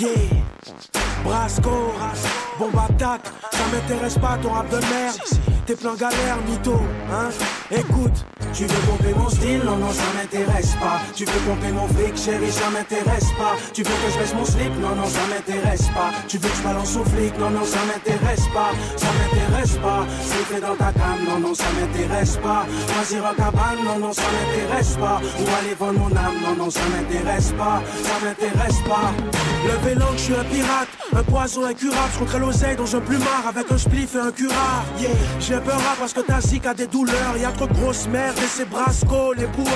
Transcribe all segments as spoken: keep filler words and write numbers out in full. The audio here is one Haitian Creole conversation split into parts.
Yeah. Brasco, bombe attaque, ça m'intéresse pas ton rap de merde. Tes plans galères, mytho, hein. Écoute. Tu veux pomper mon style, non, non, ça m'intéresse pas. Tu veux pomper mon fric, chérie, ça m'intéresse pas. Tu veux que je baisse mon slip, non, non, ça m'intéresse pas. Tu veux que je balance aux flics, non, non, ça m'intéresse pas. Ça m'intéresse pas. Siffler dans ta cam, non, non, ça m'intéresse pas. Choisir un cabane, non, non, ça m'intéresse pas. Ou aller vendre mon âme, non, non, ça m'intéresse pas. Ça m'intéresse pas. Levez langue, je suis un pirate. Un poison incurable, je compterai l'oseille dans un plumard avec un spliff et un curare. Yeah. J'ai peur rap parce que ta zik a des douleurs. Y a trop de grosses merdes et c'est Brasco les boueurs.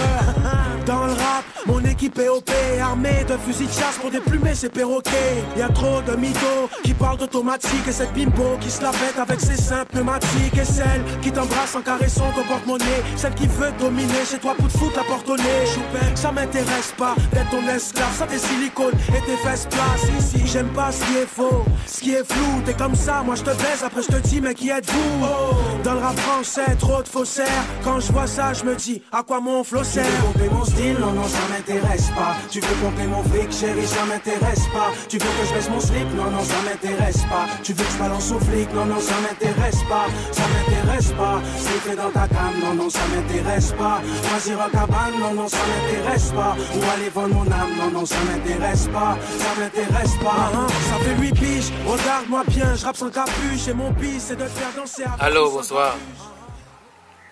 Dans le rap, mon équipe est O P, armée de fusils de chasse pour déplumer ces perroquets. Y a trop de mythos qui parlent d'automatique et cette bimbo qui se la pète avec ses seins pneumatiques. Et celle qui t'embrasse en caressant ton porte-monnaie, celle qui veut dominer chez toi pour te foutre la porte au nez. Choupette, ça m'intéresse pas d'être ton esclave, ça t'es silicone et tes fesses plates. Ici, j'aime pas ce qui est faux, ce qui est flou. T'es comme ça, moi je te baise, après je te dis, mais qui êtes-vous? Oh. Dans le rap français, trop de faussaires. Quand je vois ça, je me dis, à quoi mon flow sert? Tu veux pomper mon style, non, non, ça m'intéresse pas. Tu veux pomper mon fric, chérie, ça m'intéresse pas. Tu veux que je baisse mon slip, non, non, ça m'intéresse pas. Tu veux que je balance aux flics, non, non, ça m'intéresse pas. Ça m'intéresse pas. Siffler dans ta cam, non, non, ça m'intéresse pas. Choisir un cabane, non, non, ça m'intéresse pas. Ou aller vendre mon âme, non, non, ça m'intéresse pas. Ça m'intéresse pas. Ah, ah, ça fait huit piges, regarde-moi bien, je rappe sans capuche. Et mon but, c'est de te faire danser à Allô, bonsoir.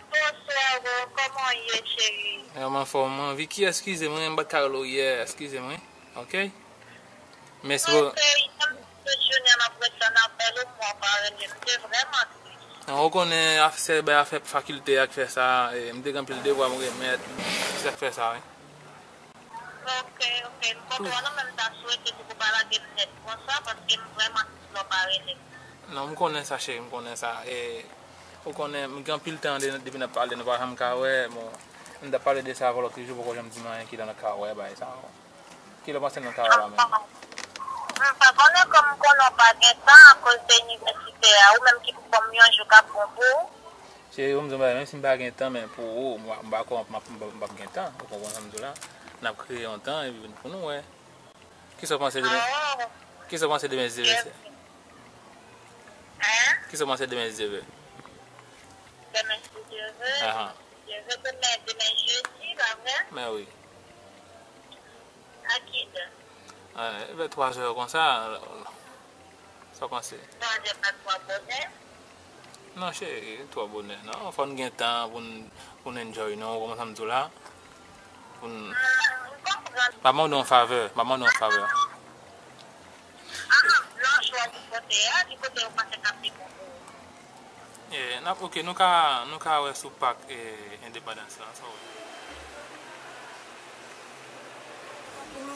Bonsoir, bro. Kòman w ye, cheri? Yo, m anfòm, m anvi ki eskize mwen, m pa t ka rele w yè, eskize mwen. Ok? Mèsi, bro. Ok, yè m tout jounen m ap ret la nan apèl ou, mwen pa rele m. M te vrèman tris. Non, ou konnen, afè, se bay afè fakilte a k fè sa, e, m te gen anpil devwa m remèt, se sa k fè sa, wi. Ok, ok, m konprann ou, men m ta swete pou w pa lage m nèt konsa, paske m vrèman tris lè w pa rele m. Non, m konnen sa, cheri, m konnen sa. E, ou konnen, m gen anpil tan de, depi n ap pale, nou pa janm ka wè. Bon, m t ap pale de sa avè w lòt jou, poko janm di m anyen kilè n ap ka wè, bagay sa. Kilè w panse n ap ka wè la menm? M pa konnen, kòm m konnen w pa gen tan akoz de inivèsite a, ou menm ki pou ban m yon jou k ap bon pou ou. Cheri, ou m di w bagay, menm si m pa gen tan, men pou ou, m pa, m pa kwè m ap, m p ap gen tan. Ou konprann sa m di w la? N ap kreye yon tan, epi pou nou wè. Kisa w panse de men? Kisa w panse de men zeve? Kisa w panse de men zeve? Demen, si Dye vle. Ahan. Si Dye vle, demen, demen jedi, pa vre? Men wi. A kilè? Eh, vè twa zè konsa. Sa w panse? Twa zè pa twò bonè? Non, cheri, twò bonè. Non, fò n gen tan pou n, pou n enjoy, non, ou konprann sa m di w la? Pou n... M konprann. M ap mande w yon favè, m ap mande w yon favè. Ah, non, chwa di kote a, di kote ou panse k ap pi bon pou ou. Eh, n ap, ok, nou ka, nou ka wè sou pak, eh, endepandans lan, sa w wè.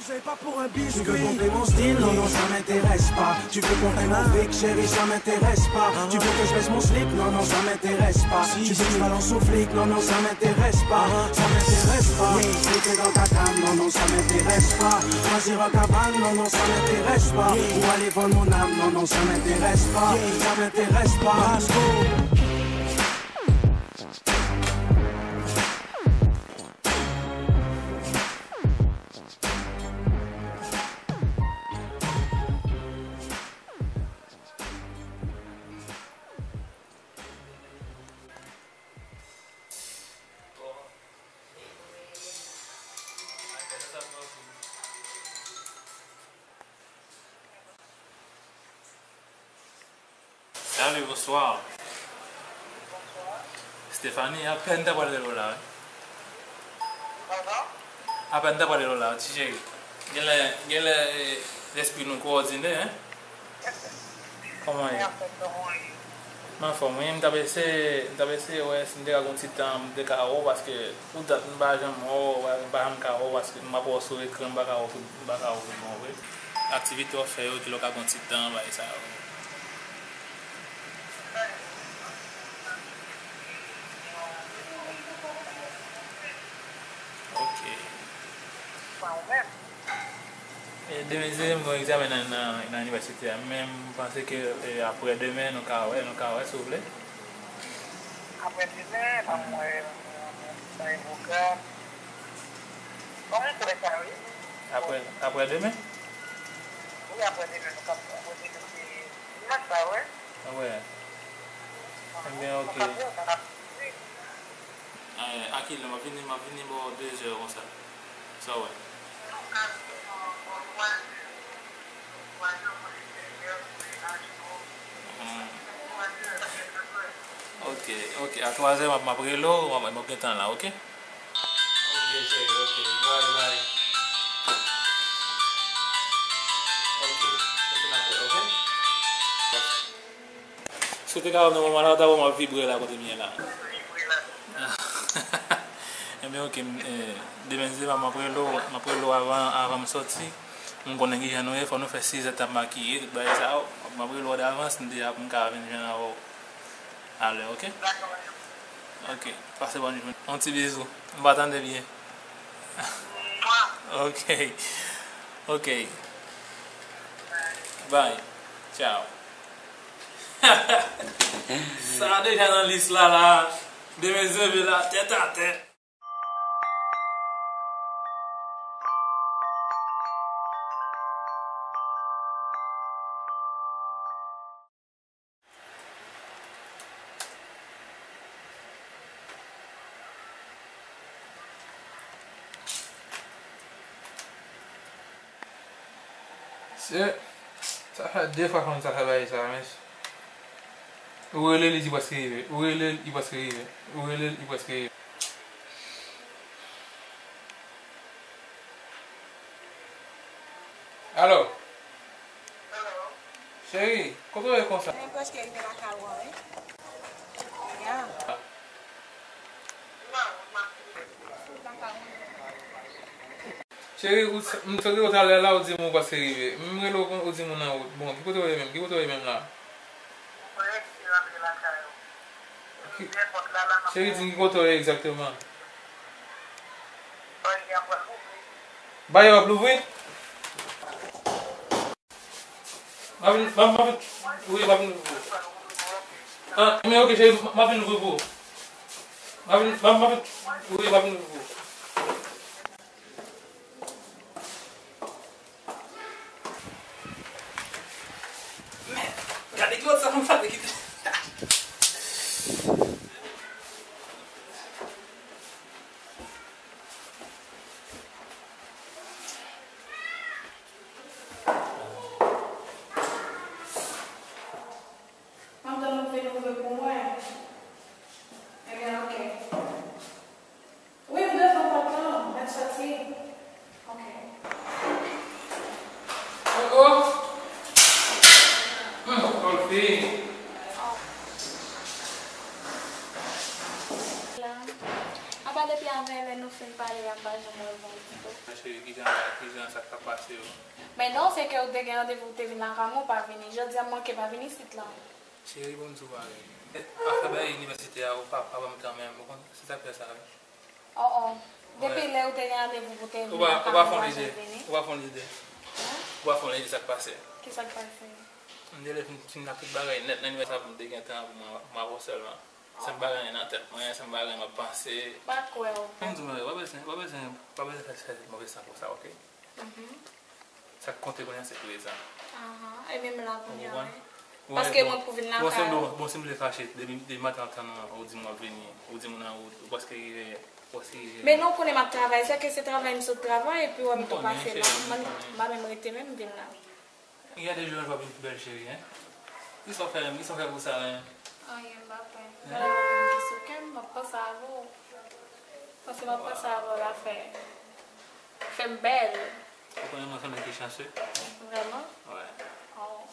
Tu veux pomper mon style, non, non, ça m'intéresse pas. Tu veux pomper mon fric, chérie, ça m'intéresse pas. Tu veux que je baisse mon slip, non, non, ça m'intéresse pas. Tu veux que je balance aux flics, non, non, ça m'intéresse pas. Ça m'intéresse pas. Rester dans ta cam, non, non, ça m'intéresse pas. Choisir un cabane, non, non, ça m'intéresse pas. Ou aller vendre mon âme, non, non, ça m'intéresse pas. Ça m'intéresse pas. Salut, bonsoir. Stephanie, apèn ta pral rele w la, wi. Apèn ta pral rele w la, ti cheri. Genlè, genlè, eh, lespri nou kowòdine, en. Kòman ye? M anfòm, wi, m t ap eseye, m t ap eseye wè si m te ka gon ti tan, m te ka wè w, paske pou dat m pa janm wè w, m pa janm ka wè w, paske m ap wè w sou ekran, m pa ka wè w tout, m pa ka wè w tout bon vre. Aktivite w ap fè yo, kilè w ka gon ti tan, bagay sa yo. Ok. E, demen se mwen egzamen nan, nan, nan inivèsite a. Men m panse ke, e, aprè demen, nou ka wè, nou ka wè, si w vle. Aprè demen, ban m wè, ban m wè pwogram. Ban m kwè sa, wi. Aprè, aprè demen? Apre demen, nou kab, apre demen, se dimanch la, wè. Ah, wè. Ebyen, ok. Nou kab wè, nou kab, wi. Eh, a kilè m ap vini, m ap vini bò de zè konsa. Sa w wè? Nou kab vini bò twa zè. Twa zè, bò de sèt zè, vin a jou. Hmm. Twa zè, vin a jou. Ok, ok. A twa zè, m ap, m ap rele w, m ap, m ap gentan la, ok? Ok, cheri, ok. Bye, bye. Ok, ok, dakò, ok? Si w te ka wè m nan moman la, w ta wè m ap vibre la kote m ye la. Ebyen, ok, m, eh, demen se m ap rele w, m ap rele w avan, avan m sòti. M konnen kijan nou ye, fò nou fè sizè, t ap makiye, tout bagay sa yo. M ap rele w davans, m deja pou m ka vin jwenn avè w. Alè, ok? Ok, pase bòn jounen. Yon ti bizou. M pa tande byen. Ok. Ok. Bye. Ciao. Sa deja nan lis la, la. Demen se la, tèt atè. Se, sa fè de fwa fanm sa fè bagay sa, men. Ou rele l, li di prèske rive. Ou rele l, li prèske rive. Ou rele l, li prèske rive. Alo? Cheri, kote w ye konsa? Mwen prèske rive lakay ou an, wi. Ya. Cheri, ou, m te rele w talè la, ou di m ou prèske rive. M rele w, ou di m ou nan wout. Bon, ki kote w ye menm? Ki kote w ye menm la? Ki, cheri, di m ki kote w ye egzakteman. Baryè ap louvri? M ap vin, m ap, m ap vin, wi, m ap vin louvri. Ah, men ok, cheri, m ap vin louvri pou ou. M ap vin, m ap, m ap vin, wi, m ap vin louvri pou ou. Men, gade ki lòt sa fanm sa te kite. M ap tann ou vin ouvri pou mwen. Ebyen, ok. Wi, m devan pòt lan, m mèt sòti. Ok. Oh, oh! Hmm, Dolphy! La, apa depi avè lè nou fin pale a, m pa janm wè l bon ditou. Cheri, kijan, kijan sa k ap pase yo? Men non, se ke ou te gen randevou, ou te vin lakay mwen, ou pa vini. Jodi a, m manke pa vin isit la. Cheri, bon, m di w bagay. Afè bagay inivèsite a, ou pa, pa ban m tan menm, ou konn, se sa k fè sa, wi. Oh, oh. Depi lè ou te gen randevou pou te vin lakay mwen, ou pa janm vini. Ou pa fè yon lide. Ou pa fè yon lide. Hein? Ou pa fè yon lide, sa k pase? Ki sa k pase? M te lè fin, fin ak tout bagay nèt nan inivèsite a pou m te gen tan pou mwen, mwen avè w sèlman. Sèl bagay nan tèt mwen, sèl bagay m ap panse. Pa kwè w. Bon, m di w bagay, w pa bezwen, w pa bezwen, w pa bezwen fè, fè move san konsa, ok? Mhm. Sa k konte kounye a se prezan. Ahan, e menm la kounye a, wi. Ou konprann? Paske mwen pou vin lakay ou. Bon, si m te fache, depi, depi maten m ap tann ou, ou di m w ap vini, ou di m ou nan wout, ou prèske rive, ou prèske rive. Men non, ou konnen m ap travay, se ke se travay m sot travay, epi w wè m tou pase la, m pa menm rete menm, m vin la. Gade jan w vin pi bèl, cheri, en. Kisa w fè menm? Kisa w fè pou sa menm? Anyen, m pa fè. Gade mwen menm ki sou kè m, m ap panse avè w. Paske m ap panse avè w la fè, fè m bèl. Ou konnen mwen se yon nèg ki chanse. Vrèman? Wi. Oh.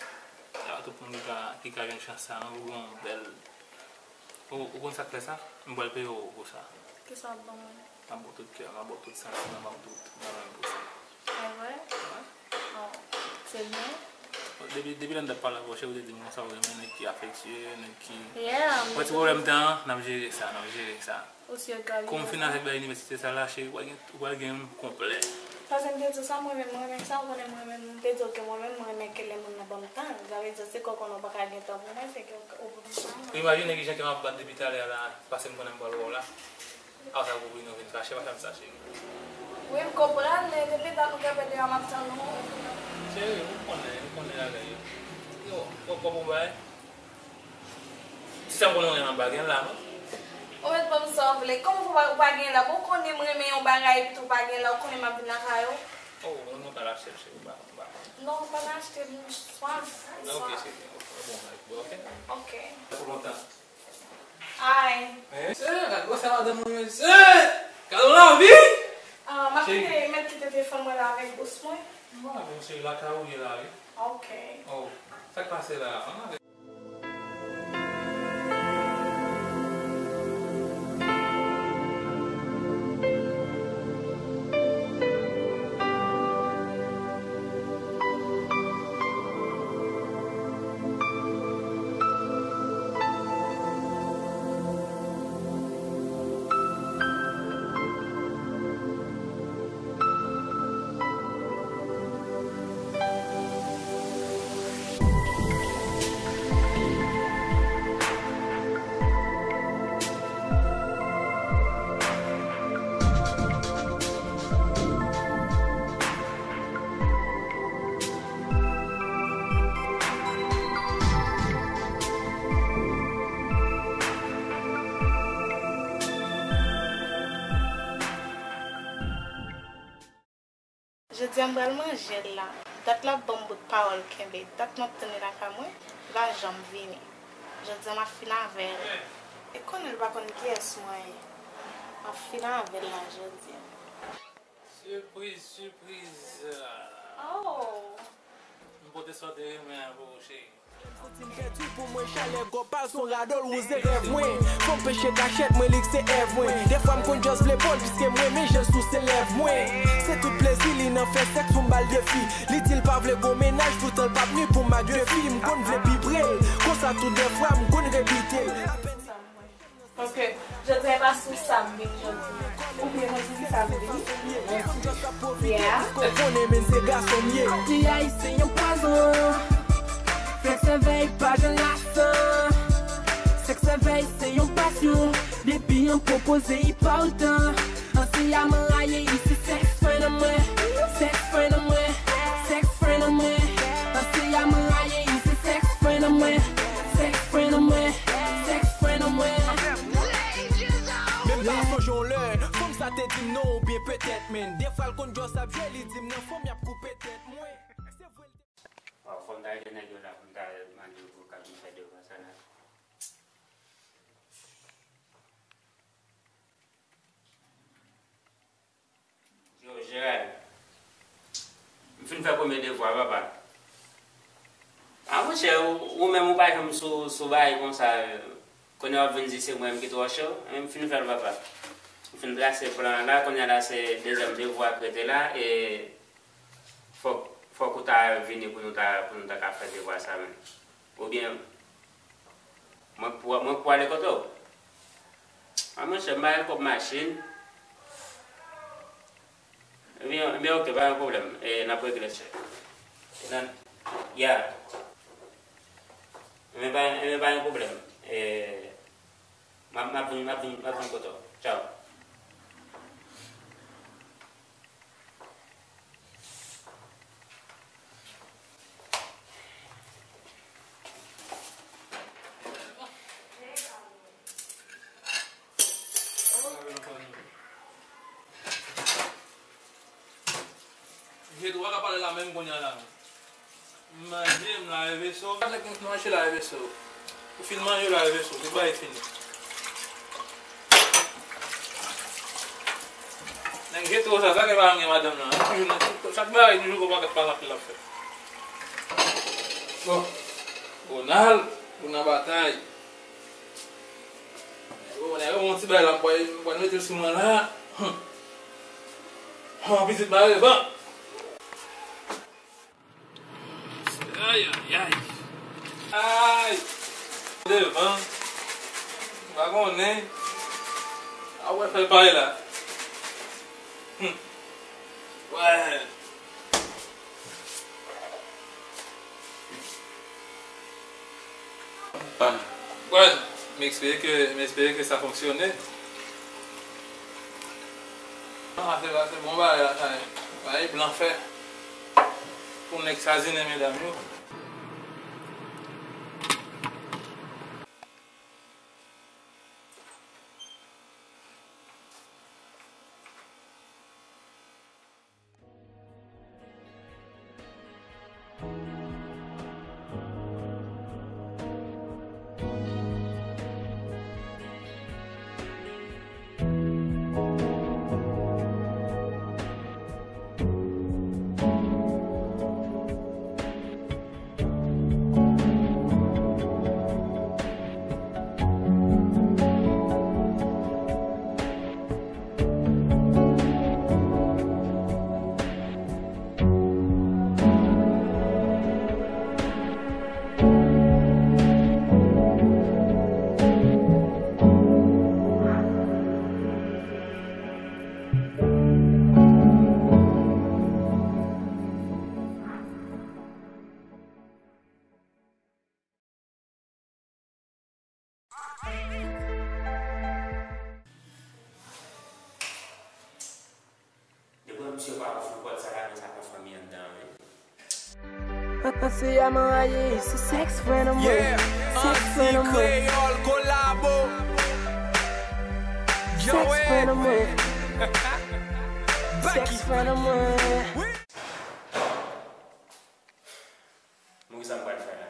Se pa tout moun ki ka, ki ka jwenn chans sa, non, pou gen yon bèl. Ou, ou konn sa k fè sa? M pral peye w pou sa. Kisa w ap ban mwen? M ap ba w tout kè m, m ap ba w tout santiman, m ap ba w tout mwen menm pou sa. E vre? Wi. Oh, se byen. Depi, depi lè n t ap pale avè w, cheri, ou te di m konsa, ou renmen nèg ki afektye, nèg ki... Yeah, m... Wè ti pwoblèm tan an, n ap jere sa, n ap jere sa. Ou si yo ka vin. Kou m fin avèk bagay inivèsite sa la, cheri, ou pral gen, ou pral gen yon konplè. Paske m te di w sa, mwen menm, mwen renmen sa, ou konnen mwen menm, m te di w ke mwen menm, mwen renmen ke lè moun nan ban m tan. Sa vle di, se ke w konnen w pa ka gen tan pou mwen, se ke w, ou... Ou imajine kijan ke m ap bat depi talè a la, paske m konnen m pral wè w la. A, sa pou vin, nou vin fache, pa fè m sa, cheri. Wi, m konprann, men depi tan nou kanpe deyò, m ap tann ou. Sere, ou konnen, ou konnen bagay yo. Yo, kòb, kòb ou bay. Ti sa m konnen ou renmen anba, gen la, non? Ou mèt ban m sa w vle. Kòman ou pa, ou pa gen la? Bon, ou konnen m renmen yon bagay epi tou ou pa gen la, ou konnen m ap vin lakay ou. Oh, non, non, pa l ap chèche, ou pa, ou pa. Non, ou pa nan achte, m swaf, m swaf. Ok, cheri, ok, bon, bon, ok. Ok. Pou lontan. Ay. Eh, se, gad gwosè madanm mwen, mesye! Gad yon lavi! Ah, m ap kite, mèt kite telefòn mwen la avèk bous mwen. Mwen avè w, cheri, lakay ou ye la, wi. Ok. Oh, sa k pase la? Ann avè Jodi a m pral manje l la. Dat l ap ban m bout pawòl kenbe. Dat m ap tann li lakay mwen, l pa janm vini. Jodi a m ap fin avè l. E konnen l pa konn kiyès mwen ye. M ap fin avè l la jodi a. Sipriz, sipriz. Oh. M pote sa w te renmen an pou ou, cheri. Santi m pèdi pou mwen, chalè kòb pa son radòl wouze rèv mwen. Fò m peche kachèt mwen, li k se èv mwen. Dèfwa m konn just vle pran l, piske m renmen jan l souse lèv mwen. Se tout plezi li nan fè sèks pou m ba l defi. Li di l pa vle gwo mennaj, toutan l p ap ni pou m ak de fi. M konn vle pi pre l, konsa tou dèfwa m konn repite l. Paske jodi a e pa sou sa m vin jodi a. Ou byen konn sou kisa m vini? Yeah. Ou konnen men se gason m ye. Ti ayisyen yon pwazon. Fè sèvèy pa jan lasan. Sèks sèvèy se yon pasyon. Depi an pwopoze enpòtan. Ansya m rayi, se sex friend an mwen, sex friend an mwen, sex friend an mwen. Ansya m rayi, se sex friend an mwen, sex friend an mwen, sex friend an mwen. Menm pa sonje yon lè, fanm sa te di m non oubyen petèt, men defwa l konn just ap jwe, li di m nan fanm y ap koupe tèt mwen. Se vre l te. Waw, fò m ta rete nèg yo la, fò m ta mande yo pou yo ka vin fè devwa sa la. Yo, Gerald, m fin fè premye devwa, papa. A, monchè, ou, ou menm, ou pa janm sou, sou bagay konsa. Kounye a w ap vin di se mwen menm ki twò cho. Men m fin fè l, papa. M fin trase plan an la. Kounye a la, se dezyèm devwa k rete la. E fòk, fòk ou ta vini pou nou ta, pou nou ta ka fè devwa sa menm. Oubyen, mwen k pou, mwen k pou ale kote w? A, monchè, m pa gen kòb machin. Ebyen, ebyen, oke, pa gen pwoblèm. E, n ap regle sa. E nan, ya. Ebyen, pa, ebyen, pa gen pwoblèm. E, m ap, m ap vin, m ap vin, m ap vin kote w. Tchaw. Jete, ou pa ka pale la menm kounye a la non. M manje, m lave veso. Sa nèg nou mache lave veso. Ou fin manje, lave veso. Tout bagay fini. Nèg jete w sa, sa gen pa gen madanm nan. Toujou nan, chak bagay toujou gon pakèt pale anpil l ap fè. Bon. Ronald, ou nan batay. Nèg yo, nèg yo, yon ti bagay la, m pral, m pral mete l sou mwen la. Hum. Hum, pitit mare van. Ay, ay, ay. Ay! Devan. M pa konnen. A wè fè l pale la. Hum. Wè. Bon, m espere ke, m espere ke sa fonksyone. Non, sa se, sa se bon bagay la, sa. Bagay blan fè. Pou nèg sazinen medam yo. Depi misye pa ouvri pòt sa, ka gen sa pa fanmi anndan, wi. Anse a manraye, se sèks fren an mwen. Yeah, sèks fren an mwen. Kreyòl kolabo. Sèks fren an mwen. Sèks fren an mwen. Bon, kisa m pral fè la?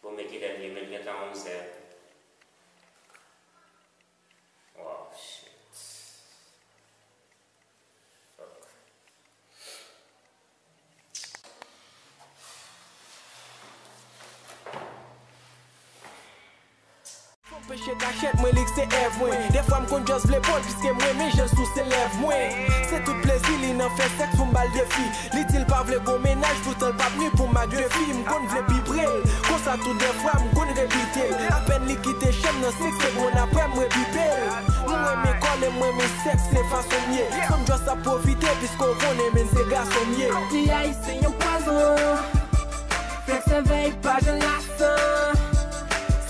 Bon, men kilè l ye? Men l gentan onzè. Wow, shit. Fuck. Fò m peche kachèt mwen, li k se èv mwen. Defwa m konn just vle pòl, piske m renmen jan l souse lèv mwen. Se tout plezi li nan fè sèks pou m ba l defi. Li di l pa vle gwo mennaj, poutan l p ap ni pou m ak de fi. M konn vle pi pre l, konsa tou defwa m konn repite l. Apèn li kite chanm nan, sèks se bon, apre m rebipe l. M renmen kòlè, m renmen sèks, se fason m ye. Fanm just ap pwofite, piske w konnen, men se gason m ye. Ti ayisyen yon pwazon. Fèk sèvèy pa jan lasan.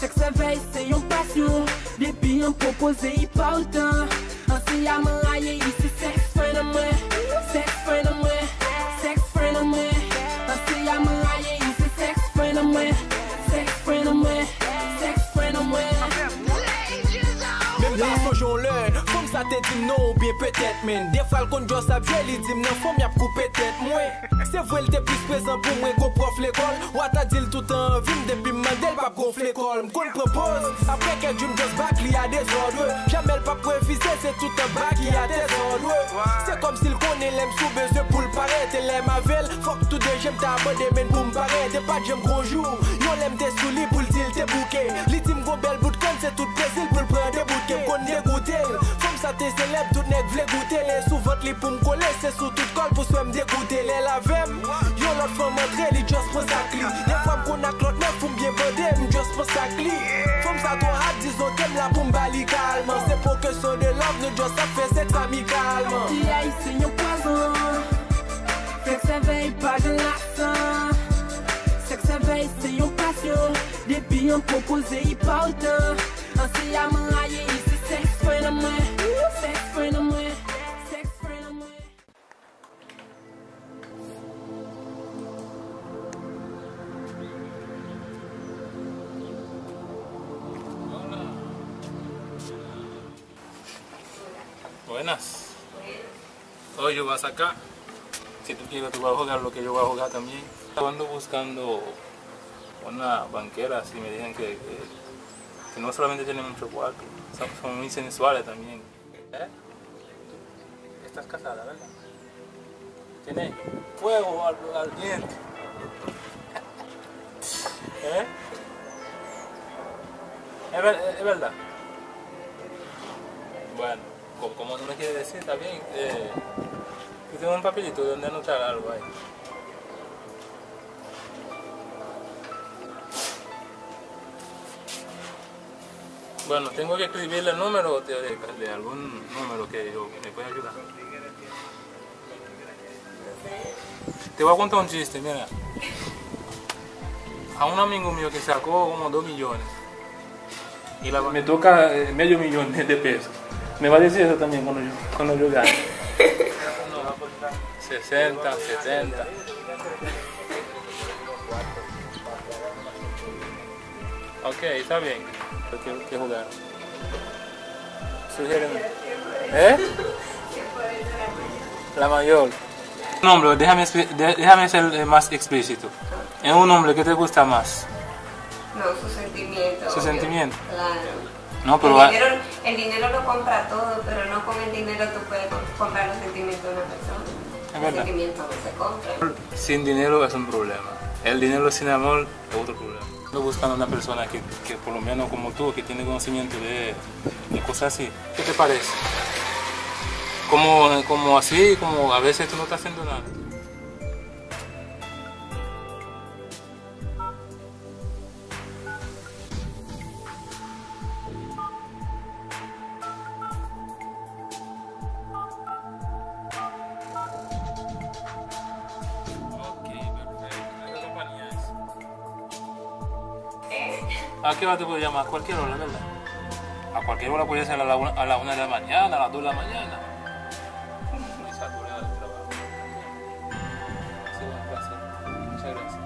Sèks sèvèy se yon pasyon. Depi an pwopoze, i pa otan. Anse a manraye, i se sèks fren an mwen. Sèks fren an mwen. Sèks fren an mwen. Anse a manraye, i se sèks fren an mwen. Sèks fren an mwen. Sèks fren an mwen. Menm pa sonje yon lè, fanm sa te di m non oubyen petèt, men defwa l konn just ap jwe, li di m nan fanm y ap koupe tèt mwen. Se vre, l te plis prezan pou mwen, gon pwòf lekòl. W a ta di l toutan anvi m, depi m mande l, p ap gonfle kò l. M konn pran pòz, apre kèk jou, m just back li a dezòd, wi. Jamè l p ap refize, se toutan back li a dezòd, wi. Se kòmsi l konnen lè m sou bezwen pou l parèt, e lè m avè l, fòk tou de je m ta abòde, men pou m parèt. E pa t janm gon jou, yon lè m te sou li pou l di l te bouke. Li di m gon bèl bout kòn, se tout plezi l pou l pran de bout ke m konn degoute l. Fanm sa te selèb, tout nèg vle goute l, e sou vant li pou m kole, se sou tout kò l pou swè m degoute. Lè l avè m, yon lòt fanm antre, li just pran sa k li. Defwa m konn ak lòt nèg, pou m byen bande, m just pran sa k li. Fanm sa twò hot, dizon ke m la pou m ba li kalman. Se pa yon kesyon de love, nou just ap fè sèks amikalman. Ti ayisyen yon pwazon. Fèk sèvèy pa jan lasan. Sèks sèvèy se yon pasyon. Depi an pwopoze, i pa otan. Anse a manraye, i se sèks fren an mwen. Sèks fren an mwen. Sèks fren an mwen. Buenas. Oye, yo vas acá. Si tú quieres, tú vas a jugar lo que yo voy a jugar también. Cuando buscando una banquera, si me dijeron que, que, que no solamente tiene mucho cuarto, son, son muy sensuales también. ¿Eh? Estás casada, ¿verdad? Tiene fuego al, al diente. ¿Eh? Es ver-, es verdad. Bueno, co-, como tú me quieres decir, está bien. Eh, yo tengo un papelito donde anotar algo ahí. Bueno, tengo que escribirle el número de, de, de algún número que yo me pueda ayudar. Te voy a contar un chiste, mira. A un amigo mío que sacó como dos millones. Y la... Me toca, eh, medio millón de, de pesos. Me va a decir eso también cuando yo, cuando yo gane. Sesenta, setenta. Ok, está bien. Quiero, quiero jugar. Sugiéreme. ¿Eh? La mayor. Un hombre, déjame, expli- de- déjame ser eh, más explícito. En un hombre, ¿qué te gusta más? No, su sentimiento. Su obvio. Sentimiento. Claro. No, El pero va- dinero, el dinero lo compra todo, pero no con el dinero tú puedes com- comprar los sentimientos de una persona. Es Los verdad. sentimientos no se compran. Sin dinero es un problema. El dinero sin amor es otro problema. Ando buscando una persona que, que por lo menos como tú, que tiene conocimiento de, de cosas así. ¿Qué te parece? Como, como así, como a veces tú no estás haciendo nada. Ok, perfecto. ¿A qué hora te puedo llamar? A cualquier hora, ¿verdad? A cualquier hora puede ser a la una, a la una de la mañana, a las dos de la mañana. Esa hora de trabajo. Ha sido un placer. Muchas gracias.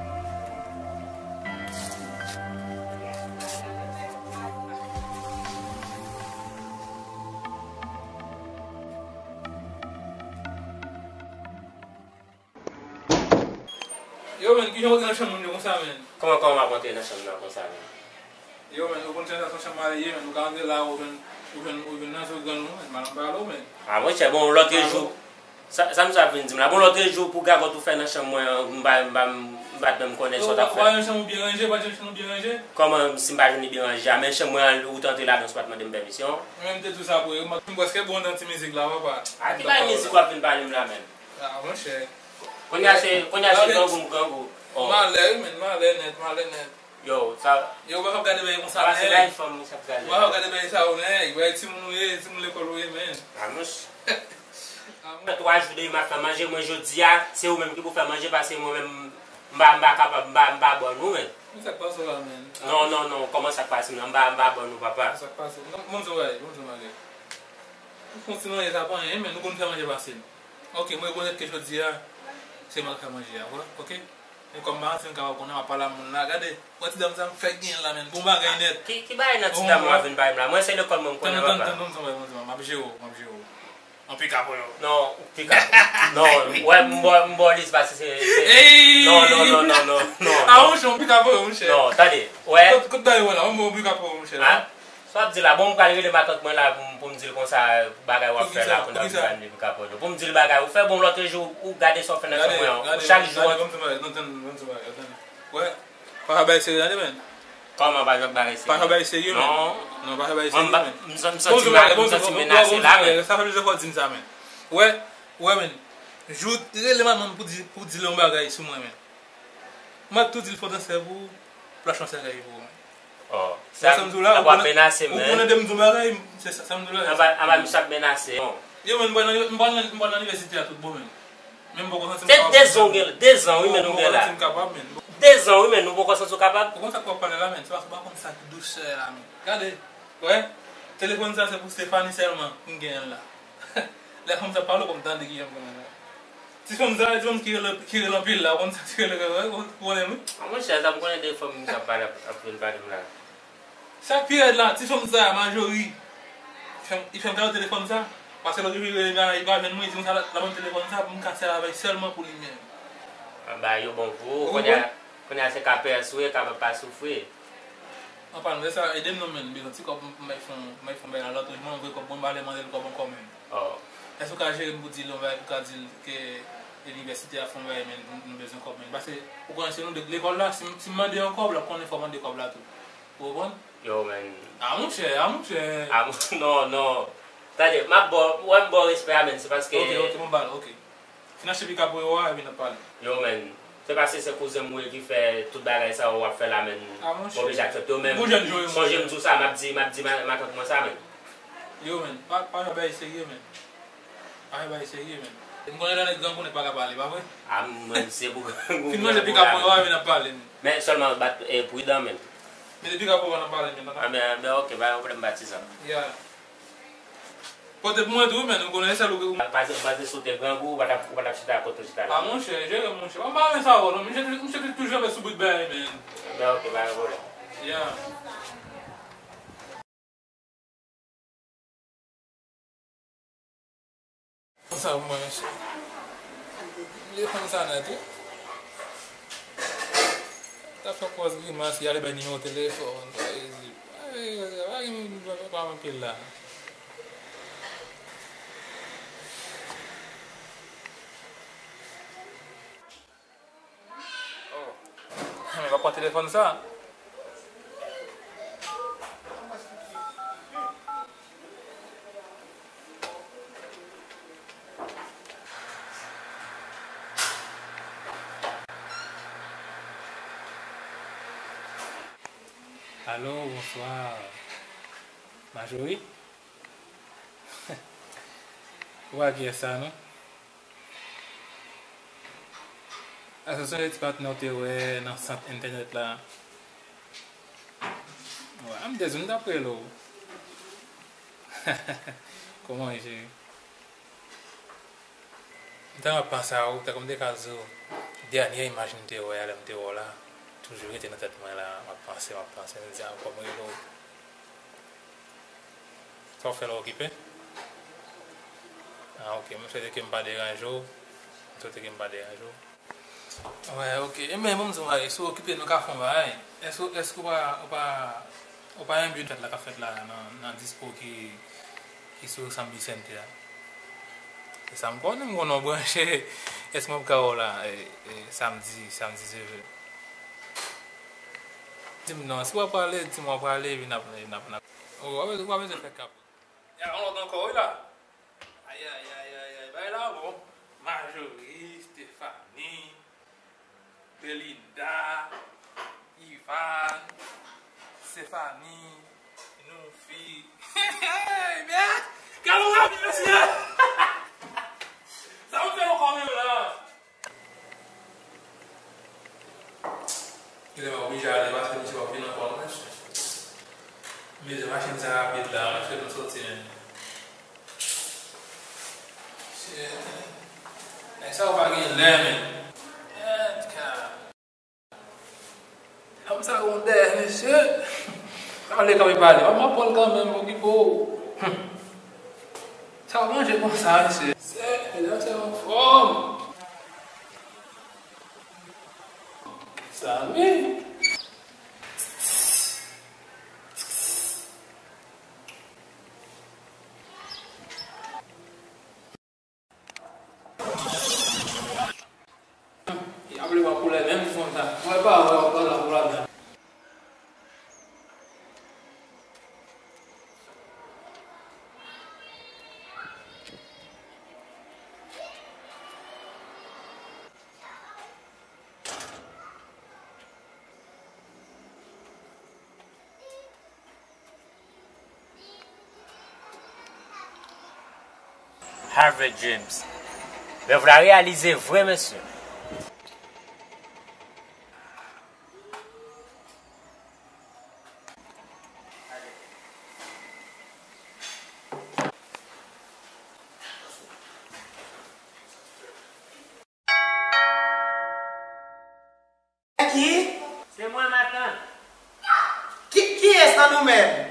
Yo, men, kijan w antre nan chanm moun yo konsa, men? Kòman, kòman m ap antre nan chanm nan konsa, men? Yo, men, ou konn jan sa son chanm mare ye, men, ou ka antre la, ou jwenn, ou jwenn, ou jwenn nan zo grann ou, men, madanm pale w, men. A, monchè, bon, lòtrejou, sa, sa misye ap vin di m la? Bon, lòtrejou, pou gagòt ou fè nan chanm mwen an, m pa, m pa, m pa t menm konnen sa w t ap fè. Ou wè yon chanm ou byen ranje, ou pa t jwenn chanm ou byen ranje? Kòman, si m pa jwenn li byen ranje a, men chanm mwen an, ou t antre ladan san w pa t mande m pèmisyon? Mwen menm, m te di w sa pou ou, m prèske bon nan ti mizik la, papa. A, ki bagay mizik w ap vin pale m la, menm? A, monchè. Kounye a se, kounye a se grangou m grangou. Oh. Malè, wi, men, malè nèt, malè nèt. Yo, sa. Yo, ou pa ka ap gade bagay konsa, nèg. Sa se bagay fanm, misye ap gade. Ou pa ka ap gade bagay sa, yo, nèg. Bagay timoun ou ye, timoun lekòl ou ye, men. A, monchè. A, monchè. Twa jou demen m ap fè manje, mwen jodi a, se ou menm ki pou fè manje, paske mwen menm, m pa, m pa kapab, m pa, m pa bòn ou, men. Men sa k pase w la, men? Non, non, non, kòman sa k pase m nan? M pa, m pa bòn ou, papa. Sa k pase w? Non, bon, bon, bon, bon, bon. Ou kontinye sa pa anyen, men nou konn fè manje pase m. Ok, mwen rekonèt ke jodi a, se mwen k fè manje a, wè, ok? Men kòm m pa santi m kapab konnen, m ap pale a moun la, gade, wè ti dam sa m fè gen la, men, bon bagay nèt. Ki, ki bagay nan ti dam w ap vin pale m la? Mwen se lekòl mwen m konnen, papa. Tann, tann, tann, tann, tann, m ap jere w, m ap jere w. An pika pou yo. Non, pika pou yo. Non, wè, m ba, m ba w li, se pa se, se, se. Ey! Non, non, non, non, non, non. A, monchè, an pika pou yo, monchè. Non, tande, wè. Kot, kot dayè w la, an pika pou yo, monchè, la. Sa w ap di la? Bon, m pral rele matant mwen la pou m, pou m di l konsa bagay w ap fè la, kounye a w vin ba m li pou kapòt yo. Pou m di l bagay ou fè, bon, lòtrejou ou gade sa w fè nan chanm mwen an. Ou chak jou. Gade, gade, ban m ti bagay, non, tann, ban m ti bagay, tann. Wè, pa fè bagay serye tande, men. Kòman pa fè bagay serye? Pa fè bagay serye, men. Non. Non, pa fè bagay serye, men. M santi, m santi menase la, men. Sa fè plizyè fwa w di m sa, men. Wè, wè, men. Jou, rele manman m pou di, pou di l yon bagay sou mwen, men. M ap tou di l fò dansè pou plas yon sèkèy pou ou. Oh, sa m di w la, ou konnen, ou konnen de m di w bagay, se sa, sa m di w la. Anba, anba misye ap menase. Yo, men, m pral nan, m pral nan, m pral nan inivèsite a tout bon, men. Men m poko santi m kapab. Se de zan w gen, de zan wi, men, nou gen la. M poko santi m kapab, men. De zan wi, men, nou poko santi w kapab. Ou konn sa k w ap pale la, men, se paske w pa konn sa k dousè la, men. Gade, wè, telefòn sa se pou Stephanie sèlman m genyen l la. Lè fanm sa pale, w konn tande kijan m konnen la. Ti fanm sa, ti fanm ki rele, ki rele anpil la, ou konn sa ki rele, ou konnen wi. A monchè, sa m konnen de fanm sa pale ap, ap vin pale m la. Sa k pi rèd la, ti fanm sa, Majori, li fè m, li fè m kado telefòn sa. Paske lòt jou li rele m la, li pa jwenn mwen, li di konsa l ap ban m telefòn sa pou m ka sèvi avè l sèlman pou li menm. Anba yo bon pou ou, kounye a, kounye a se ka pèse w ye, ka pa soufri. An palan de sa, ede m non, men, m bezwen ti kòb, m bay fon, m bay fon bay la lòt jou, mwen voye kòb, bon, m pa vle mande l kòb ankò, men. Oh. Èske w ka jere m pou di l yon bagay, pou ka di l ke inivèsite a fè yon bagay, men, nou, nou bezwen kòb, men. Paske, ou konnen se nou de k lekòl la, si, si m mande yon kòb, l ap konnen fò w mande kòb la tou. Ou konprann? Yo, men. A, monchè, a, monchè. A, non, non. Tande, m ap ba w, wè m ba w respè a, men, se paske. Ok, ok, bon, ba l, ok. Fin achte pika pou yo a, epi n ap pale. Yo, men, se paske se kouzen m ou ye ki fè tout bagay sa yo w ap fè la, men. A, monchè. M oblije aksepte w, men. Bon, jèn jan yo, sonje m di w sa, m ap di, m ap di ma-, matant mwen sa, men. Yo, men, pa, pa fè bagay serye, men. Pa fè bagay serye, men. M konnen lè nèg grangou, nèg pa ka pale, pa vre? A, mwen, se pou grangou. Fin manje pika pou yo a, epi n ap pale, men. Men sèlman bat, eh, pridan, men. Mete pika pou yo a, n ap pale, men. A, men, men, ok, pa gen pwoblèm, patizan. Yeah. Pote pou mwen tou, men ou konnen sèl ou. Pase, pase sou te grangou, ou pa t ap, ou pa t ap chita kote ou chita la. A, monchè, jere, monchè. Mwen pa renmen sa, non. Misye, misye te toujou anpè sou bout bagay, men. Ben, ok, pa gen pwoblèm. Yeah. Sa mwen, mesye. Li konn sa nèt, wi. Ta fè pòz grimas, y ale bay nimewo telefòn, pa ezi. Ay, pa gen pa anpil la. Oh. Mwen pa pran telefòn sa. Alo, bonswa. Majori? Ou pa kiyès sa, non? Èske se yon ti patnè w te wè nan sant entènèt la? Wè, m te di w m t ap rele w. Kòman w ye, cheri? M te ap panse a ou, tankou m te ka di w, dènye imaj m te wè a lè m te wè w la, toujou rete nan tèt mwen la, m ap panse, m ap panse, m di a, fò m rele w. Sa w fè lè w okipe? Ah, ok. Mwen swete ke m pa deranje w. Mwen swete ke m pa deranje w. Wè, ok. E men, bon, m di w, Marie, si w okipe, nou ka fè yon bagay. Èske, èske w pa, w pa, w pa enbi fèt la k ap fèt la nan, nan dispo ki, ki sou San Vicente a? Se sa m konnen, m konnen w branche. Èske m ap ka wè w la, e, e, samdi, samdi, si Dye vle? Di m non, si w ap prale, di m w ap prale, epi n ap, n ap, n ap. Oh, w ap, w ap bezwen fè kap. Ya, yon lòt ankò, wi la. Ay, ay, ay, ay, ay, bagay la bon. Marjorie, Stéphanie, Belinda, Ivan, Stéphanie, Noufi. Byen, gade yon rapid, mesye. Sa w fè ankò menm la? Kilè m oblije ale paske misye p ap vin ankò non, mesye. Mesye, machin sa rapid la, mesye, nou soti menm. Mesye, nèg sa yo pa gen lè, men. Kòm sa rondè, mesye. Sa w vle kanpe pale? Mwen pran l kanmenm, okipe w. Sa w manje konsa, mesye? Se, medam, se anfòm. Sami. Y ap vle wè koulè menm konsa. Mwen pa wè w pral la pou ladan. Harvard Dreams. Rèv la reyalize vre, mesye. Ki? Se mwen, matant. Ki, kiyès nan nou menm?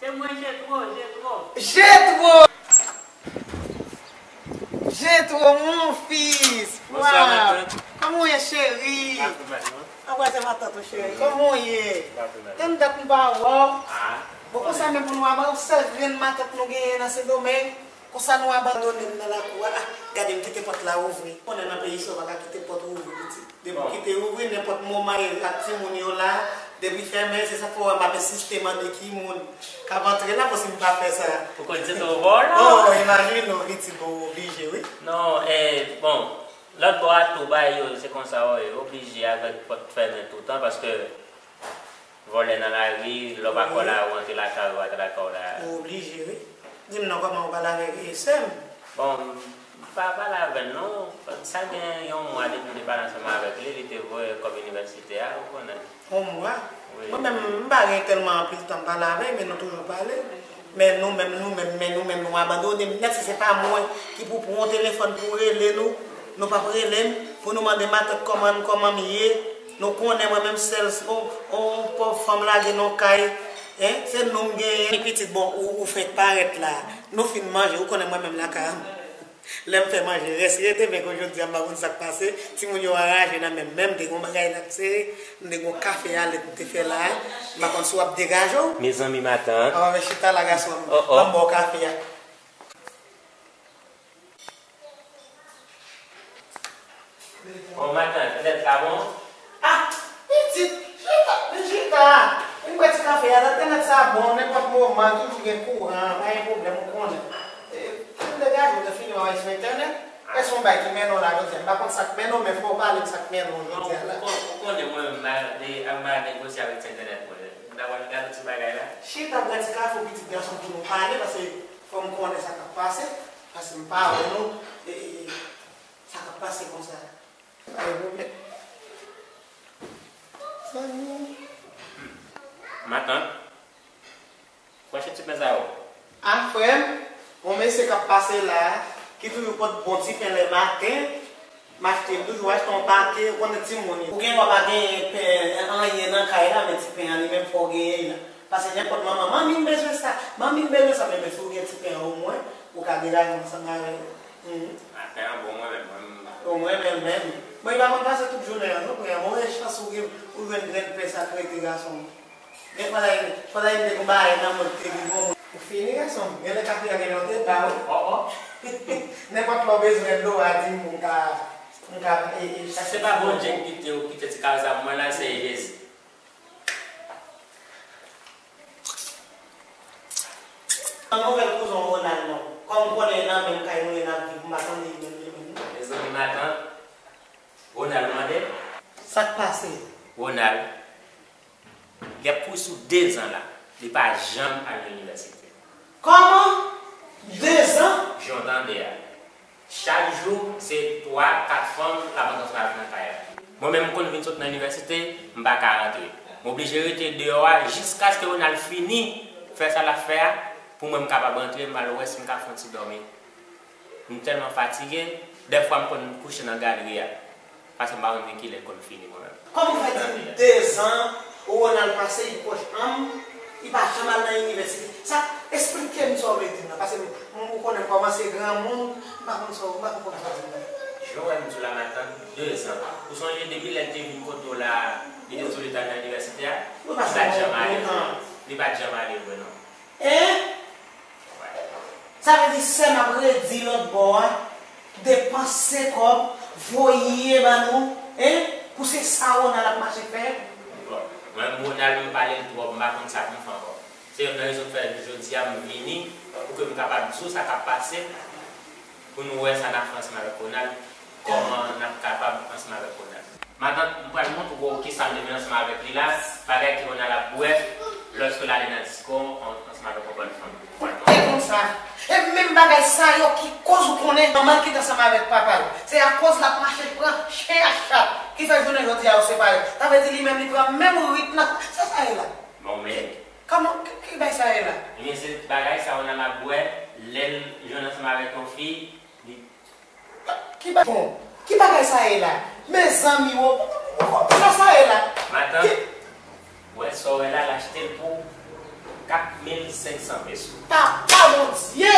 Se mwen, Jetro, Jetro. Jetro! Jetro, mon fils! Bonswa, matant. Kòman w ye, cheri? Anbrase matant ou, cheri. Kòman w ye? Tann dat m pa wè w. Bon, konsa menm pou nou, a, ou sèl grenn matant nou genyen nan Sendomeng. Konsa nou abandone m nan lakou a. Ah, gade m kite pòt la ouvri. Konnen nan peyi sa yo pa ka kite pòt ouvri, pitit. Depi w kite ouvri, nenpòt moman, e ak timoun yo la, depi fèmen, se sa k fè w wè m ap ensiste mande ki moun k ap antre la, paske m pa fè sa. Ou konn se tou bò la? Oh, imajine w, pitit, bon, ou oblije, wi. Non, e, bon, lòt bò a tou, bagay yo, se konsa, wi, oblije avèk pòt fèmen toutan, paske vòlè nan lari, lè w pa kwè la, ou antre lakay ou, atè lakay ou la. Ou oblije, wi. Di m non, kòman ou pale avèk, e, sè m? Bon, m pa pale avè l non. Sa gen yon mwa depi m te pale ansanm avèk li, li te voye kòb inivèsite a, ou konnen. Yon mwa? Wi. Mwen menm, m pa gen tèlman anpil tan m pale avè l, men nou toujou pale. Men nou menm, nou menm, men nou menm, nou abandone m nèt. Si se pa mwen ki pou pran yon telefòn pou rele nou, nou p ap rele m, pou nou mande matant kòman, kòman m ye. Nou konnen mwen menm sèl, on, on pòv fanm lage nan kay, en, se nou m genyen. Pitit, bon, ou, ou fenk parèt la. Nou fin manje, ou konnen mwen menm lakay an. Lè m fè manje, rès rete, men kon jodi a, m pa konn sa k pase. Timoun yo anraje nan men m, men m te gen yon bagay la k sere, m te gen yon kafe a lèt m te fè la a. M pa konn si w ap degaje w. Mezanmi, matant. Papa, men chita la, gason m. Oh, oh. Ban m ba w kafe a. Oh, matant, fenèt la bon? Ah, pitit, chita, vin chita. Vin bwè ti kafe a, entènèt sa bon, nenpòt moman, toujou gen kouran, pa gen pwoblèm, ou konnen. E, m degaje w, te fini w a sou entènèt. Èske yon bagay ki mennen w la jodi a? M pa konn sa k mennen w, men fò w pale m sa k mennen w jodi a la. Ou kon-, ou konnen mwen menm, m pa, m pa negosye avèk ti entènèt mwen. M ta pral gade ti bagay la. Chita, bwè ti kafe w, pitit gason, pou nou pale, paske fò m konnen sa k ap pase, paske m pa wè nou, e, e, e, sa k ap pase konsa. Pa gen pwoblèm. Zanmi. Matant. Kwache ti pen sa yo. Ah, frè m, yon mesye k ap pase la, ki toujou pot bon ti pen lè maten, m achte, m toujou achte yon pake, ou konnen timoun yo. Ou gen dwa pa gen pen, anyen nan kay la, men ti pen an li menm fò w genyen l la. Pase nenpòt manman, "Manmi, m bezwen sa, manmi, m bezwen sa," men, men si w gen ti pen an omwen, ou ka degaje w ansanm avè l. Mhm. Ah, pen an bon, mwen menm, mwen menm. Omwen, men, men. Bon, li pa konn pase tout jounen an, non, frè m. Move chans ou gen, ou jwenn grenn pen sa k rete, gason m. Gen fwa la, fwa la, m te gon bagay nan mwen, te gen bon. Ou fini, gason m. Gen lè kafe a gen lè w te ba w. Oh, oh. Nenpòt lè w bezwen dlo a, di m, m ka, m ka, e, e, chache. Se pa Bondye ki kite w kite ti kay sa pou mwen la, se Jezi. Nan nouvèl kouzen w Ronald non. Kòm m konnen nan menm kay nou ye n ap viv, m pa tande li menm, li menm, non. Mezanmi, matant. Ronald mande. Sa k pase? Ronald, li ap kouri sou dezan la, li pa janm al nan inivèsite. Kòman? Dezan? Jan w tande a. Chak jou, se twa, kat fanm l ap antre ansanm avèk nan kay la. Mwen menm, m konn vin sot nan inivèsite, m pa ka rantre. M oblije rete deyò a jiskaske Ronald fini fè sa l ap fè a, pou mwen m kapab antre, m al wè si m ka fè yon ti dòmi. M tèlman fatige, dèfwa m konn kouche nan galri a. Paske m pa konn gen kilè l konn fini mwen menm. Kòman w fè di m dezan Ronald pase, li pwòch an m, li pa janm al nan inivèsite? Sa, esplike m sa w vle di m nan, paske m, m, ou konnen m kòmanse granmoun, m pa konn sa w, m pa konn kòman sa w di m nan. Jan w wè m di w la, matant, dezan. Ou sonje depi lè l te vin kote w la, li te di w li t al nan inivèsite a? Li pa t janm ale vre. Li pa t janm ale vre, non. Hein? Sa vle di sè m ap redi lòt bò a, depanse kòb, voye ban nou, hein? Pou se sa Ronald ap mache fè? Bon, mwen, Ronald, m pale l twòp, m pa konn sa pou m fè ankò. Se youn nan rezon k fè jodi a m vini, pou ke m kapab di w sa k ap pase, pou nou wè sa n ap fè ansanm avèk Ronald, kòman n ap kapab ansanm avèk Ronald. Matant, m pral montre w kisa m te vin ansanm avèk li la, bagay ke Ronald ap bwè lòske l ale nan disko an-, ansanm avèk yon bòn fanm. Ou te konn sa. E menm bagay sa yo ki koz ou konnen manman l kite ansanm avèk papa l. Se akoz l ap mache pran chen ak chat ki fè jounen jodi a yo separe. Sa vle di li menm li pran menm rit nan. Sa sa ye la? Bon, men. Kòman, ki, ki bagay sa ye la? Ebyen, se bagay sa Ronald ap bwè lè l jwenn ansanm avèk yon fi, li Ki ba-, bon, ki bagay sa ye la? Mezanmi, wo, wo, wo, wo, sa sa ye la? Matant, ki w wè sa w wè la, l achte l pou kat mil senk san peso. Papa Bondye!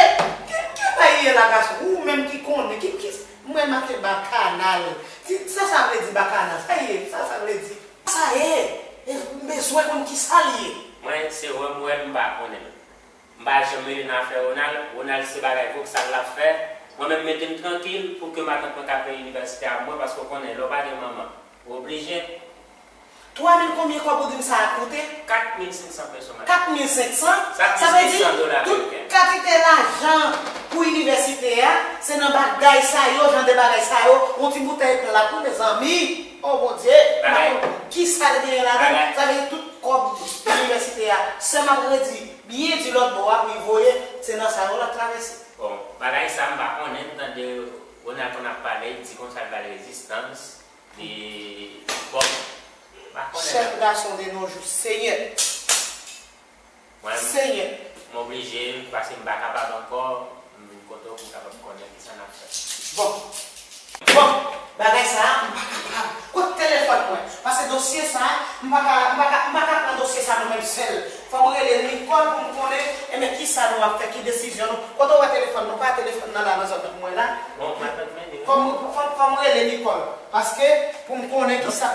Ki, ki bagay ye la, gason? Ou menm ki konnen, ki, ki, mwen make bakanal. Ki, sa sa vle di bakanal? Sa ye, sa sa vle di? Sa ye, e m bezwen konn kisa l ye. Mwen, se wè m wè, m pa konnen. M pa janm mele nan afè Ronald. Ronald se bagay voksal l ap fè. Mwen menm mete m trankil pou ke matant mwen ka peye inivèsite a mwen, paske w konnen lè w pa gen manman, ou oblije. Twa mil konbyen kòb ou di m sa a koute? Kat mil senk san peso, matant. Kat mil senk san? Sa plis ke san dola ameriken. Sa vle di tout kantite lajan pou inivèsite a, se nan bagay sa yo, jan de bagay sa yo, yon ti boutèy plat wi mezanmi. Oh Bondye, m pa konn kisa l genyen ladan l. Sa vle di tout kòb inivèsite a, sè m ap redi, byen di lòt bò a pou li voye, se nan sa yo l ap travèse. Bon, bagay sa m pa konnen, m tande Ronald konn ap pale, li di konsa l ba l rezistans, li, bon, m pa konnen non. Chèf gason de nos jours, Senyè. Mwen, Senyè. Mwen Oblije, paske m pa kapab ankò, m vin kote w pou m kapab konnen kisa n ap fè. Bon. Bon, bagay sa a, m pa kapab. Kot telefòn mwen? Paske dosye sa a, m pa ka, m pa ka, m pa ka pran dosye sa a mwen menm sèl. Fò m rele Nicole pou m konnen, enben, kisa nou ap fè, ki desizyon nou. Kote w wè telefòn nou? Pa telefòn nan la, nan zòn nan mwen la. Bon, matant mwen, li. Fò m, fò, fò m rele Nicole. Paske, pou m konnen kisa.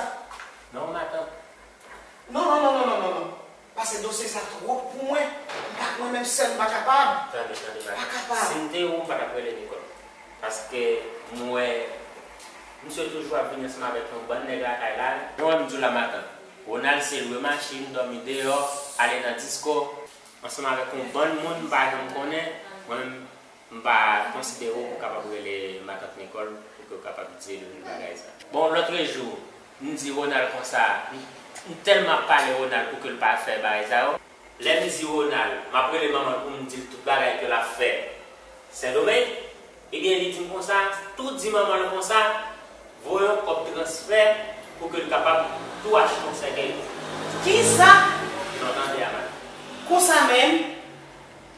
Non, matant. Non, non, non, non, non, non, non. Paske dosye sa twòp pou mwen. M pa, mwen menm sèl, m pa kapab. Tande, tande, matant. Pa kapab. Si m te ou, m pa t ap rele Nicole. Paske m wè misye toujou ap vini ansanm avèk yon bann nèg lakay la. Mwen, m di w la, matant. Ronald se lwe machin, dòmi deyò, ale nan disko, ansanm avèk yon bann moun m pa janm konnen. Mwen menm, m pa konsidere w pou kapab rele matant Nicole pou ke w kapab di l bagay sa. Bon, lòtrejou, m di Ronald konsa, m, m tèlman ap pale Ronald pou ke l pa fè bagay sa yo. Lè m di Ronald, m ap rele manman l pou m di l tout bagay ke l ap fè Sendomeng, ebyen, li di m konsa, tou di manman l konsa, voye yon kòb transfè pou ke l kapab tou achte yon sèkèy. Kisa? Non, tande a, matant. Konsa menm?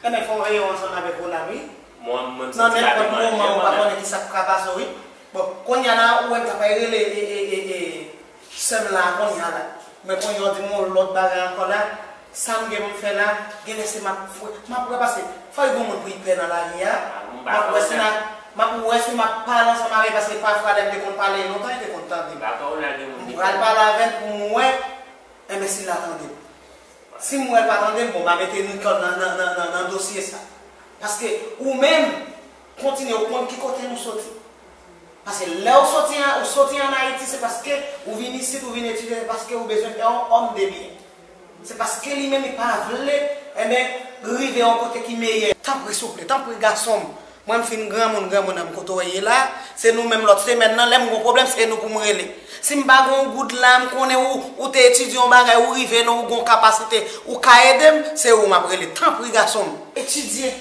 Enben, fò w reye w ansanm avèk Ronald, wi. Mwen, mwen, m santi pa demann. Nan nenpòt moman, ou pa konnen kisa k ka pase w, wi. Bon, kounye a la, ou wè m t ap rele, e, e, e, e, sè m la, kounye a la. Men kounye a, w di m yon lòt bagay ankò la. Sa m gen pou m fè la, genlè se m ap fwe, m ap wè, paske fò gen moun pou l pè nan lavi a. M ap wè si m ap, m ap wè si m ap pale ansanm avè l, paske pafwa lè m te konn pale lontan, li te konn tande m. M pral pale avè l pou m wè, enben, si l a tande m. Si m wè l pa tande m, bon, m a mete Nicole nan, nan, nan, nan, nan dosye sa. Paske ou menm, kontinye, ou konn ki kote nou soti. Paske lè ou soti an, ou soti ann Ayiti, se paske ou vin isit, ou vin etidye, se paske ou bezwen fè yon òm de byen. Se paske li menm li pa vle, enben, rive yon kote ki meyè. Tanpri, souple, tanpri, gason m. Mwen, m fin granmoun, granmoun an m kote w ye la. Se nou menm lòt semèn nan, lè m gon pwoblèm, se nou pou m rele. Si m pa gon goud la, m konnen ou, ou te etidye yon bagay, ou rive nan, ou gon kapasite, ou ka ede m, se ou m ap rele. Tanpri, gason m. Etidye.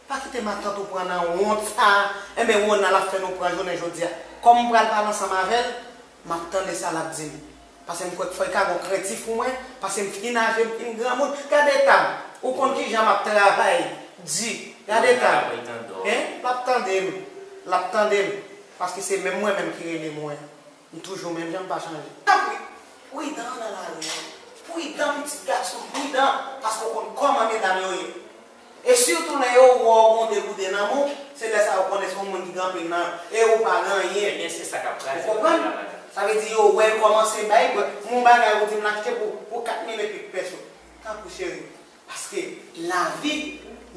Pa kite matant ou pran nan wont sa a. Enben, Ronald ap fè nou pran jounen jodi a. Kòm m pral pale ansanm avè l, m ap tande sa l ap di m. Paske m kwè k fò l ka gon krentif pou mwen, paske m fin aje, m fin granmoun. Gade eta m. Ou konn kijan m ap travay di. Gade eta m. Hein? L ap tande m. L ap tande m. Paske se menm mwen menm ki rele mwen. M toujou menm jan, m pa chanje. Tanpri, pridan nan lari a. Pridan, pitit gason, pridan. Paske w konn kòman medam yo ye. E sitou lè yo wè w gon de gouden nan men w, se lè sa yo konnen se yon moun ki gen anpil nan, e ou pa gen anyen. Ebyen, se sa k ap kraze. Ou konprann? Sa vle di yo wè l kòmanse bay, bon, yon bagay ou di m l achte pou, pou kat mil epi pèso. Tanpri, cheri. Paske lavi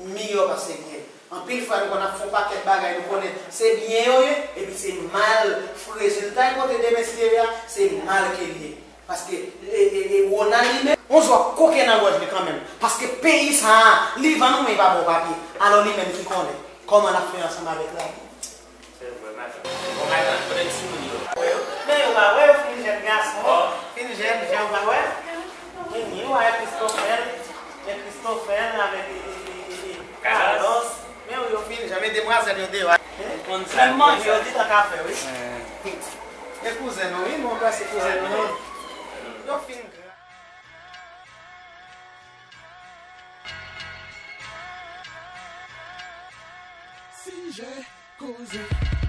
miyò pase byen. Anpil fwa, nou konn ap fè yon pakèt bagay, nou konnen se byen yo ye, epi se mal, rezilta y pote demen si Dye vle a, se mal ke l ye. Paske, e, e, e, Ronald li menm, yon zwa koke nan gòj li kanmenm. Paske peyi sa a, li vann ou, men li pa ba w papye. Alò, li menm ki konnen kòman l ap fè ansanm avèk lavi. Se vre, matant. Bon, matant, kote timoun yo? Men yo pa wè, yo fin jèn gason. Fin jèn, jan w pa wè. Men ni w a Christopher, men Christopher avèk, e, e, e, e, e, Carlos. Carlos. Men yo fin jèn, men demwazèl yo deyò. Menm manje yo gentan ka fè, wi. E kouzen nou, wi, nou ranplase kouzen nou. Yo fin gran. Sijè koze.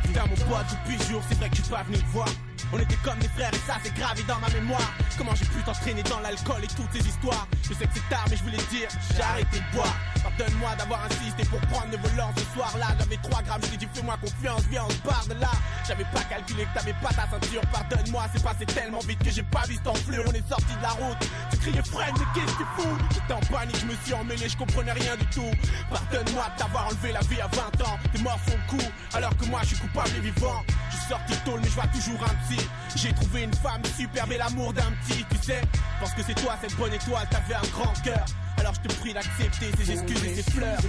Putain, mon pote, depuis jour, c'est vrai que tu pas venu me voir. On était comme des frères et ça, c'est gravé dans ma mémoire. Comment j'ai pu t'entraîner dans l'alcool et toutes ces histoires. Je sais que c'est tard, mais je voulais te dire, j'ai arrêté de boire. Pardonne-moi d'avoir insisté pour prendre le volant ce soir-là. J'avais trois grammes, je t'ai dit, fais-moi confiance, viens, on se barre de là. J'avais pas calculé que t'avais pas ta ceinture. Pardonne-moi, c'est passé tellement vite que j'ai pas vu cette enflure. On est sorti de la route, tu criais, freine, mais qu'est-ce que tu fous? J'étais en panique, je me suis emmêlé, je comprenais rien du tout. Pardonne-moi de t'avoir enlevé la vie à vingt ans. T'es mort sur le coup, alors que moi je suis coupable et vivant. Je suis sorti tôt, mais je vois toujours un petit. J'ai trouvé une femme superbe et l'amour d'un petit, tu sais. Parce que c'est toi cette bonne étoile, t'avais un grand cœur. Alors je te prie d'accepter ces excuses et ces fleurs.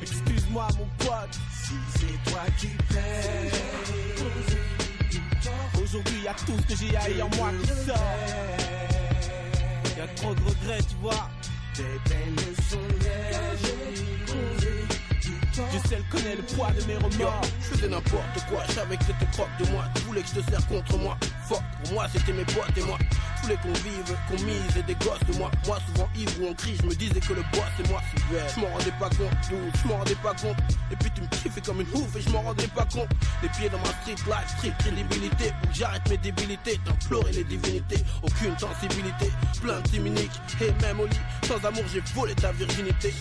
Excuse-moi mon pote. Si c'est toi qui paye. Aujourd'hui y a tout ce que j'ai haï en moi qui sort. Y a trop de regrets, tu vois. Des belles leçons, yeah. Je Tel connaît le poids de mes remords. Je faisais n'importe quoi, je savais que t'étais proche de moi. Tu voulais que je te serre contre moi. Fuck, pour moi c'était mes potes et moi. Je voulais qu'on vive, qu'on mise et des gosses de moi. Moi souvent ivre ou en crise, je me disais que le boss c'est moi. Je m'en rendais pas compte, dude, je m'en rendais pas compte. Et puis tu me kiffais comme une ouf et je m'en rendais pas compte. Les pieds dans ma street life, street crédibilité. Où j'arrête mes débilités, d'implorer les divinités. Aucune sensibilité, plein de timiniques. Et même au lit, sans amour, j'ai volé ta virginité.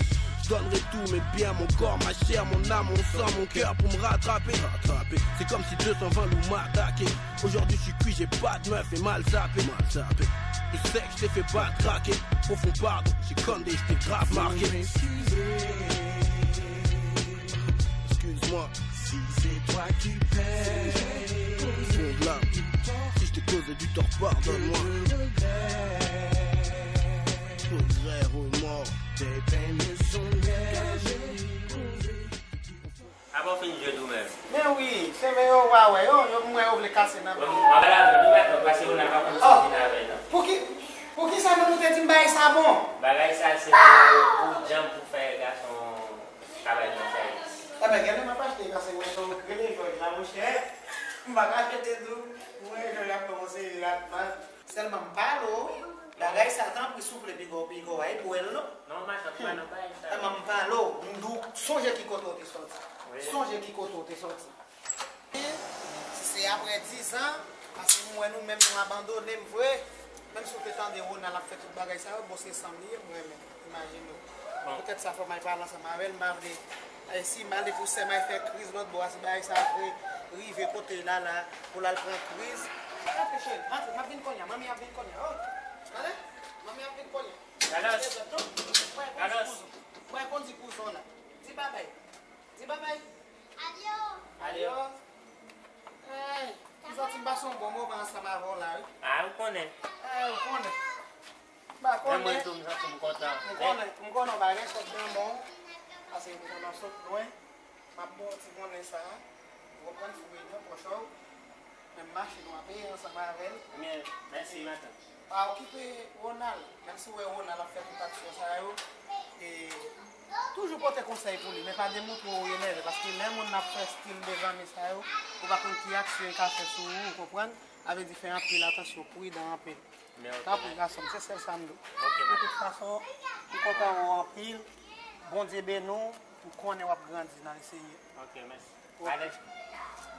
Je donnerai tout, mes biens, mon corps, ma chair, mon âme, mon sang, mon cœur pour me rattraper. Rattraper. C'est comme si deux cent vingt loups m'attaquaient. Aujourd'hui, je suis cuit, j'ai pas de meuf et mal sapé. Mal sapé. Je sais que je t'ai fait pas craquer. Profond pardon, j'ai comme des, je t'ai grave marqué. Excuse-moi. Si c'est toi qui payes, si je t'ai causé du tort, pardonne-moi. Regret, remords, tes peines ne sont nulles. Apa w fin jwe tou menm? Men wi, se men yo w a wè yo, yo mwen yo vle kase nan men. Mwen pa la vle nou mèt pase yo nan pa konn sa vin avè nan. Pou ki, pou ki sa moun ou te di m bagay sa bon? Bagay sa se pou, pou djanm pou fè gason travay nan sèvis. Enben, gen lè m ap achte kase mwen tou, rele Jòj la, monchè. M pa ka achte tou, mwen Jòj ap fè yon seri ratman. Sèlman m pale w, wi. Bagay sa, tanpri, souple, piga w, piga w, ay bwè l non. Non, matant, pa nan bagay sa. Sèlman m pale w, m di w, sonje ki kote w te sòti. Wi. Sonje ki kote w te sòti. Si se apre dizan, paske m wè nou menm nou abandone m vre, menm si w te tande Ronald ap fè tout bagay sa yo, bon, se san m li ye, m renmen. Imajine w. Bon. Poutèt sa, fò m al pale ansanm avè l, m pa vle, eh, si m ale pou sè m al fè kriz lòt bò a, si bagay sa vre rive kote l la la, pou l al pran kriz. Antre, cheri, antre, m ap vin kounye a, manmi ap vin kounye a. Oh, tande? Manmi ap vin kounye a. Carlos. Carlos. Mwen kondi kouzon la. Di babay. Di babay. Adios. Adios. Hey, m santi m pase yon bon moman ansanm avè w la, wi. Ah, ou konnen. Hey, ou konnen. M pa konnen. Menm mwen tou, m santi m kontan. M konnen, m konnen w pa gen sòt nan men w. Paske m konnen w sot lwen. M ap ba w ti konnen sa a. Ou konprann, fou reyinyon, pwòch ou. Menm machin w ap peye ansanm avè l. Ebyen, mèsi, matant. Pa okipe Ronald, menm si w wè Ronald ap fè tout aksyon sa yo, e, toujou pote konsèy pou li, men pa demontre w ou enève, paske lè moun ap fè stil de zanmi sa yo, ou pa konn ki aksyon l ka fè sou ou, ou konprann? Sa vle di fè anpil atansyon, pridan anpil. Tanpri, gason m, se sèl sa m di w. De tout fason, m kontan wè w anpil. Bondye beni w, m konnen w ap grandi nan Lesenyè. Ok, mèsi. Allez.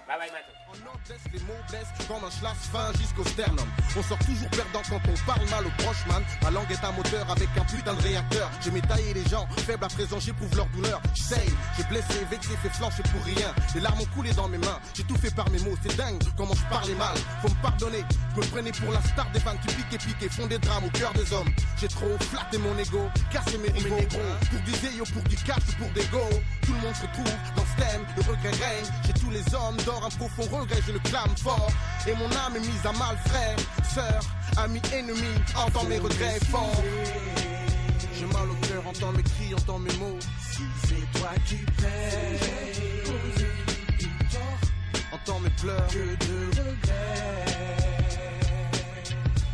Bye bye, matin. En Nord-Est, les mots blessent, comme un schlass fin jusqu'au sternum. On sort toujours perdant quand on parle mal au proche, man. Ma langue est un moteur avec un putain de réacteur. J'ai m'ai taillé les gens faibles, à présent j'éprouve leur douleur. J'saigne, j'ai blessé, vexé, fait flancher pour rien. Les larmes ont coulé dans mes mains, j'ai tout fait par mes mots, c'est dingue comment je parlais mal. Faut me pardonner, je me prenais pour la star des vannes qui piquaient, piquaient, font des drames au cœur des hommes. J'ai trop flatté mon ego, cassé mes rivaux. Pour du zéro, pour du cash ou pour des go. Tout le monde se retrouve dans ce thème, le regret règne. Chez tous les hommes d'or, un profond regret, je le clame fort. Et mon âme est mise à mal, frère, sœur, ami, ennemi, entends mes regrets fort. J'ai mal au cœur, entends mes cris, entends mes mots. Si c'est toi qui payes, entends mes pleurs. Que de regrets.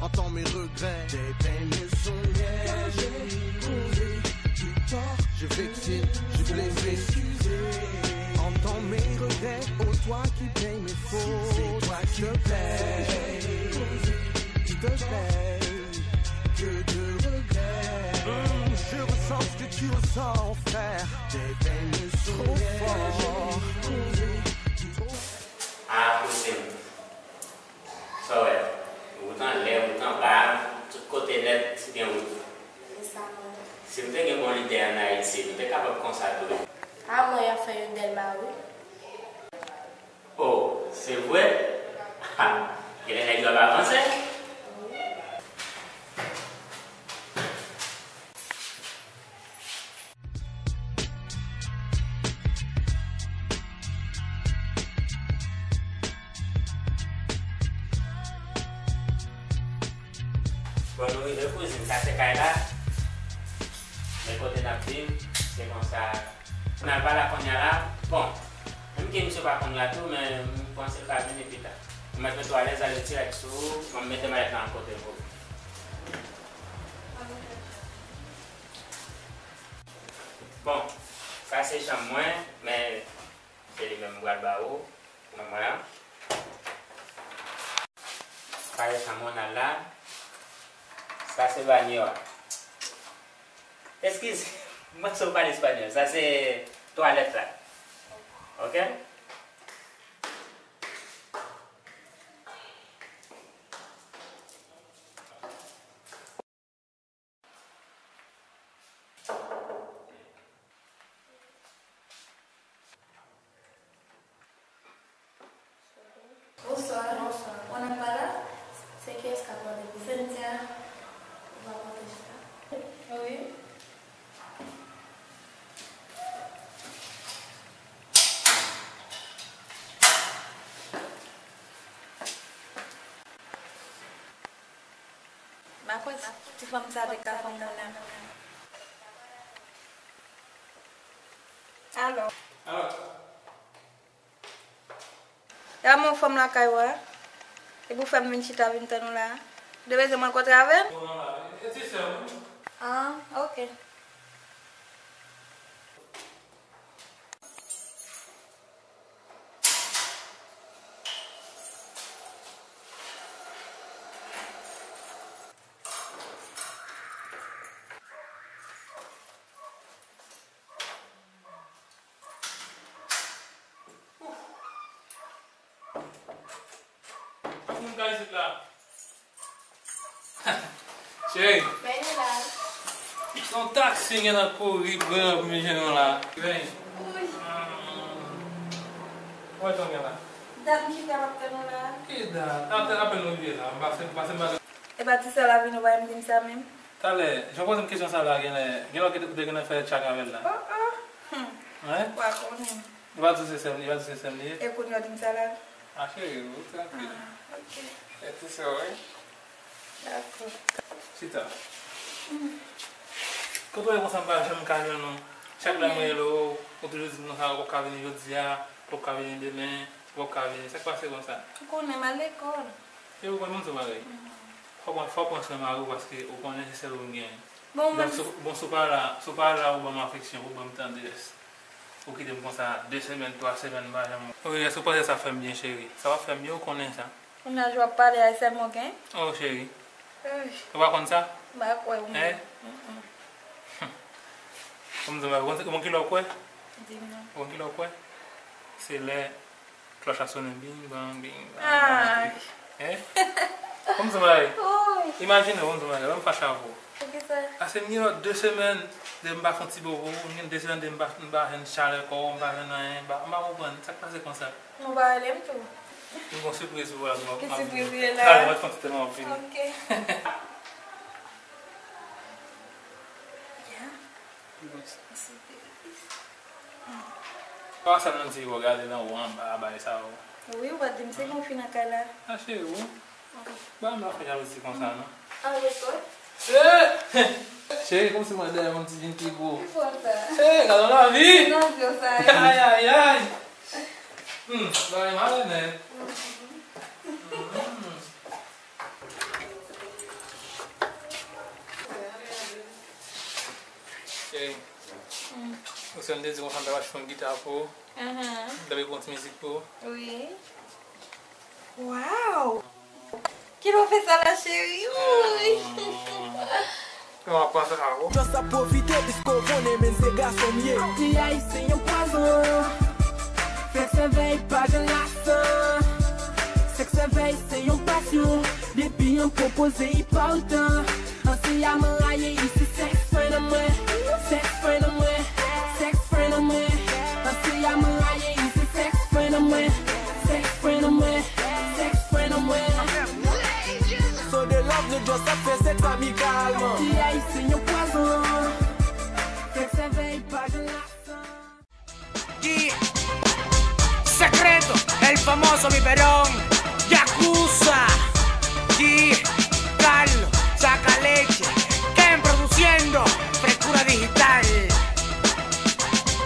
Entends mes regrets. Tes peines ne sont nulles. J'ai vexé, j'ai blessé. Entends mes regrets. Oh, toi qui payes mes fautes. Si c'est toi qui payes, je te paye. Que de regrets. Hum, je ressens ce que tu ressens, frère. Tes peines ne sont nulles. Trop fort. Ah, koute m. Sa w wè? Wout anlè, wout anba, tout kote nèt, si gen wout. Se sa, mwen. Si nou te gen bon lidè ann Ayiti, nou te kapab konsa tou. A mwen, y ap fè youn Dèlma, wi. Oh, se vre? Ha! Genlè nèg yo ap avanse. Wi. Bon, nou rive kouzin, sa se kay la. Men kote n ap viv, se konsa. N al pa la kounye a la. Bon, menm ke misye pa konn la tou, men m panse l ka vini pita. Ou mèt mete w alèz, ale dirèk sou ou, mwen m mete malèt la an kote pou ou. Bon, Sa se chanm mwen, men se li menm m pral ba ou. Pou mwen an. Pale chanm mwen nan la. Sa se banyo a. Eskize, mwen sou pale espanyòl. Sa se twalèt la. Ok? Bonswa. Bonswa. Ou nan pa la? Se kiyès k ap pale pou Cynthia? Ou pa pote chita? Wi. M pa kwè ti fanm sa te ka fè yon moun la. Alo. Alo. Ramo, fanm lakay ou a. E pou fè m vin chita vin tann ou la. Ou te bezwen m rankontre avè l? Non, non, la. E ti sè m. Ah, ok. Moun ka isit la. Cheri. Mwen la. Se yon taksi gen nan kouri pran pou m jwenn nou la. Vini. Wi. Mwen tonbe la. Dat m chita m ap tann ou la. Ki dat? Apèn, apèn nou rive la. M pase, m pase m pase. E pa ti sè la vini, ou pa menm di m sa menm. Talè, jan w poze m kesyon sa la, genlè, genlè w te, te gentan fè tchak avè l la. Oh, oh. Hmm. Wi? Ou pa konnen. Li pa di w se sè m, li pa di w se sè m li ye? E kounye a w di m sa la? Ah, cheri, ou trankil. Ah, ok. E ti sè w, wi. Dakò. Chita. Hmm. Kote w ye konsa m pa janm ka jwenn ou? Chak lè m rele w, ou toujou di m konsa, ou p ap ka vini jodi a, ou p ap ka vini demen, ou p ap ka vini. Sa k pase konsa? Ou konnen m al lekòl. E ou konn m di w bagay. Fò w pran, fò w pran swen mari w paske ou konnen se sèl ou m gen. Bon, mwen. Donk, si w, bon, si w pa la, si w pa la, ou ban m afeksyon, ou ban m tandrès. Ou kite m konsa de semèn, twa semèn, m pa janm. Wi, èske w panse sa fè m byen, cheri? Sa pa fè m byen, ou konnen sa. Kounye a, jan w ap pale a, e sèl mwen w gen? Oh, cheri. Ey. Ou pa konn sa? M pa kwè ou menm. Hein? Mm-mm. Kòm di w, ou konn, ou konn kilè w kwè? Di m non. Ou konn kilè w kwè? Se lè klòch la sonnen, bing, bang, bing, bang, bang. Ay. Hein? Kòm di w, imajine w, kòm di w, lè m fache avè w. Poukisa? Paske m gen lòt de semèn, de m pa fè yon ti bobo, m gen de semèn, de m pa, m pa jwenn chalè kò w, m pa jwenn anyen, m pa, m pa konprann sa k pase konsa. Nou pa rele m tou. M gon sipriz pou w la, m ap, m ap vini. Ki sipriz ou ye la? Talè, m ap fè yon ti tèlman m ap vini. Ok. Yeah. Sipriz. Pa sa nan di yo gade nan ou anba, bagay sa yo. Wi, ou pa di m se kon fi nan kay la. Ah, cheri, ou. Ba m la fè jalouzi konsa, non? Ah, lekòl? Eh! Cheri, kòmsi mwen dèyè yon ti vin pi gwo. Ki fòt sa? Eh, gade lavi! Nan zye sa, eh. Ay, ay, ay! Hmm, bagay malen nèt. Hmm. Cheri, hmm, ou se m te di konsa m ta mache fon gita pou ou. Ahan. M ta pran ti mizik pou ou. Wi. Wow! Kilè w fè sa la, cheri? Wi. Kòman w ap panse a ou? Just ap pwofite piske w konnen men se gason m ye. Ti ayisyen yon pwazon. Fè sèvèy pa gen lasan. Sèks sèvèy se yon pasyon. Depi yon pwopoze, li pa w tan. Ansya m rayi, li se sex friend an mwen. Sex friend an mwen. Sex friend an mwen. Ansya m rayi, li se sex friend an mwen. Sex friend an mwen. Sex friend an mwen. So de love nou just ap fè sèks amikalman. Ti ayisyen yon pwazon. Fèk sèvèy pa gen lasan. G, Secreto, el famoso biberón, Yakuza, G, Carlos, Sacaleche, Ken produciendo, Frescura Digital,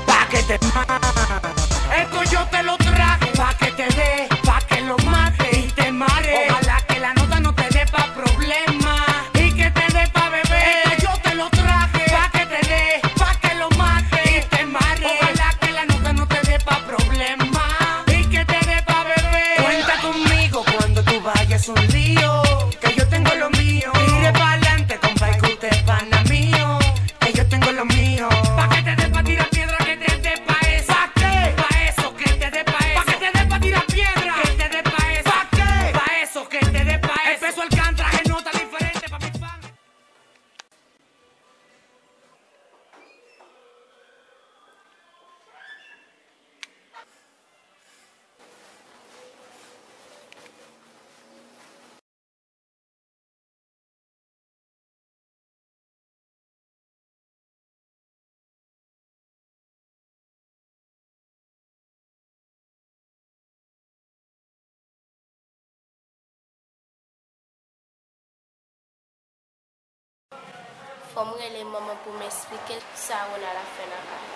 pa' que te ma-, esto yo te lo traje, pa' que te dé, pa' que lo mate y te mare, ojalá que la nota no te dé pa' problema, y que te dé pa' beber, esto yo te lo traje, pa' que te dé, pa' que lo mate y te mare. Fò m rele manman pou m eksplike l sa Ronald ap fè nan kay.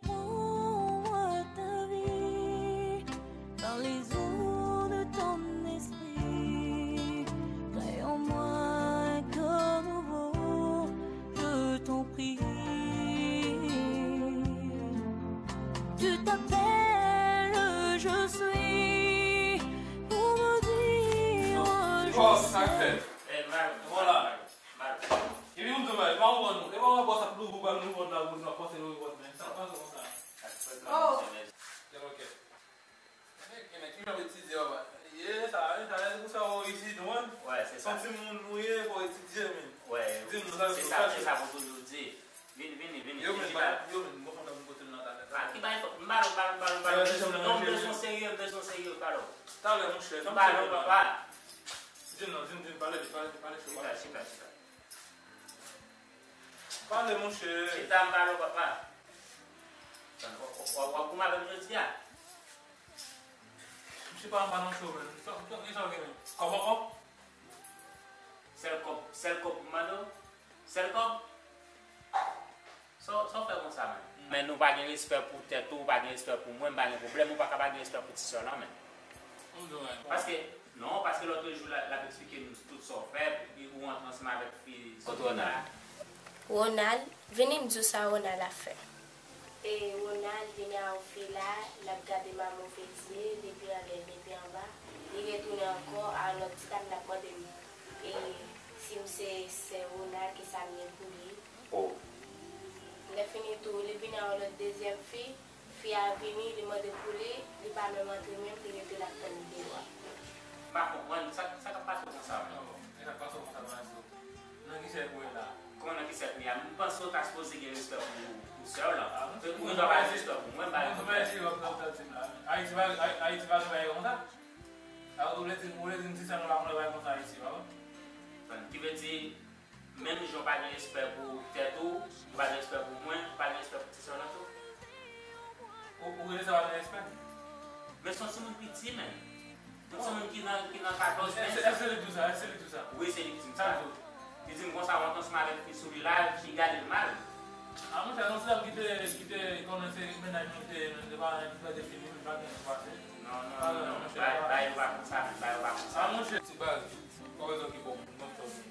Réponds-moi ta vie dans les eaux de ton esprit. Crée en moi un cœur nouveau, je t'en prie. Tu t'appelles je suis pour me dire je suis. Epi moun tou bay, pa konprann nou. E pa wè bòs ap louvri, ba nou vòt la, moun ap pase louvri vòt, men sa pa konsa. Oh. Gen lòt kèt. Men ki jan etidye w ap ye sa, e sa, e pou sa w isi, nou wè. Wè, se sa. Se yon timoun nou ye, fò w etidye, men. Wè, di nou sa, se sa, se sa pou toujou di. Vini, vini, vini. Yo, men, ba, yo, men, mwen kontan pou kote m nan talè. A, ki bay fò, m ba l, m ba l, m ba l, m ba l. Non, m bezwen serye, m bezwen serye, m ba l. Talè, monchè, m ba l, papa. Di non, di, di, pale, pale, pale, pale. Chita, chita, chita. Pale, monchè. Chita, m pale w, papa. W ap goumen avè m jodi a? Misye pa anba nan cho, men. Sa, sa, sa w gen, men? Kòb ankò? Sèl kòb, sèl kòb pou m mande w? Sèl kòb? Sa w, sa w fè konsa, men? Men nou pa gen respè pou tèt ou, ou pa gen respè pou mwen, m pa gen pwoblèm, ou pa ka pa gen respè pou ti sè w lan, men. Paske, non, paske lòtrejou, l ap eksplike nou tout sa w fè, epi ou antre ansanm avèk fi sòt la. Ronald, vini m di w sa Ronald ap fè. E Ronald vini a yon fi la, l ap gade m a move zye, depi anlè, depi anba. Li retounen ankò a yon lòt ti dam, l ap mande m, e, si m se sè Ronald, kisa m ye pou li. Oh. Lè fini tou, li vini a yon lòt dezyèm fi. Fi a vini, li mande pou li, li pa menm antre menm, li rete l ap tann li deyò a. M pa konprann sa, sa k ap pase w konsa menm. Oh, e sa k pase w konsa, Lorenzo? Nan ki sèk ou ye la? Kòman nan ki sèk m ye a? M panse w ta sipoze gen respè pou, pou sè w lan. Ou gen dwa pa gen respè pou mwen, m pa gen pwoblèm. Ayiti pa, Ayiti pa gen bagay konsa. Ou vle di, ou vle di m ti sè mwen pa konn bagay konsa Ayiti, pa vre? Ki vle di, menm jan w pa gen respè pou tèt ou, ou pa gen respè pou mwen, ou pa gen respè pou ti sè w lan tou. Ou, ou rele sa pa gen respè? Men se yon timoun piti, menn. Yon timoun ki nan, ki nan katòz, kenz an. Èske se li k di w sa? Èske se li k di w sa? Wi, se li k di m sa. Li di m konsa, w antre ansanm avèk fi sou li la, fi gade l mal. A, monchè, se yon ti dam ki te, ki te konnen se mennaj mwen ki te, te pa, te fini, li pa gen pase. Non, non, non, non. Bay, bay yo pa konsa, menn, bay yo pa konsa. A, monchè, ti baz. Ou pa bezwen okipe w, mwen m fè w byen.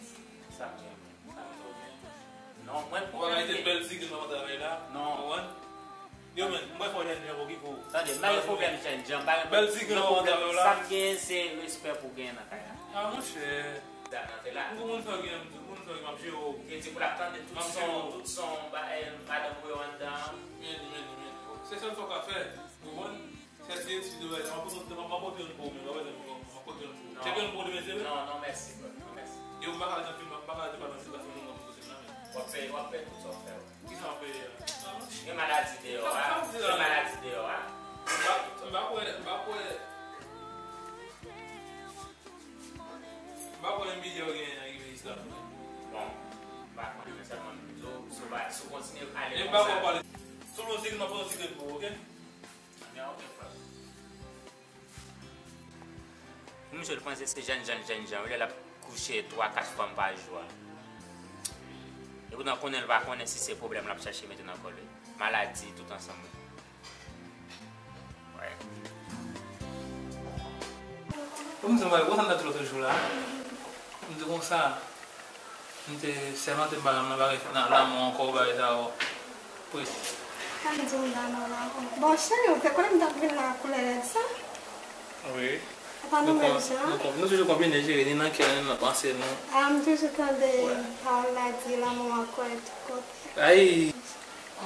Sa m gen, menn? Sa m fè w byen? Non, mwen, ou pa ka kite bèl ti grenn w ap travay la. Non. Ou konprann? Yo, menn, mwen fè w jènjan pou okipe w. Tande, m pa gen pwoblèm jènjan, m pa gen pwoblèm. Bèl ti grenn w ap travay la. Sa m gen, se respè pou w gen nan kay la. A, monchè. Dam nan te la. Tout moun sa gen, tout moun sa gen, m ap jere w. Te di pou l ap tande tout son, tout son, ba, eh, madanm ou yo anndan an. Men li, men li, men li. Se sèl sa w ka fè. Ou konprann? Sèl ti etid ou wè, m ap pote, m ap pote youn pou ou, men pa bezwen pou ou, m ap pote youn pou ou. Tcheke youn pou ou demen, se vre? Non, non, mèsi, bro. Non, mèsi. Yo, m pa ka al nan fim, m pa ka al nan fim, paske m nan fim, m ap pote la, men. W ap peye, w ap peye tout sa w fè, wi. Kisa w ap peye a? Gen maladi deyò a. Gen maladi deyò a. M pa, m pa kwè, m pa kwè. M pa kwè yon bidjè w genyen nan legliz la. Bon, m pa konnen, men sèlman m di w, si w pa, si w kontinye ale konsa. E m pa kwè w pale. Sou yon sikrèt, m ap pran yon sikrèt pou ou, oke? Gen okenn pwoblèm. Pou misye, l panse se jènjan, jènjan, jènjan. Wi, lè l ap kouche twa, kat fanm pa jou a. Epoutan, konnen l pa konnen si se pwoblèm l ap chache mete nan kò l, wi. Maladi tout ansanm, wi. Wè. Bon, m di w, wè, konsa m t ap di lòt jou la. M di konsa, m te sèmante m pa nan bagay nan lanmou ankò, bagay sa yo. Wi. Sa m di w nan lanmou ankò? Bon, cheri, ou te konnen m t ap vin la koulè rèd sa? Wi. Se pa nou menm jan. Nou toujou konbine, cheri, ni nan kè nou, ni nan panse nou. A, m toujou tande pawòl la di lanmou ankò e tout kote. Ay!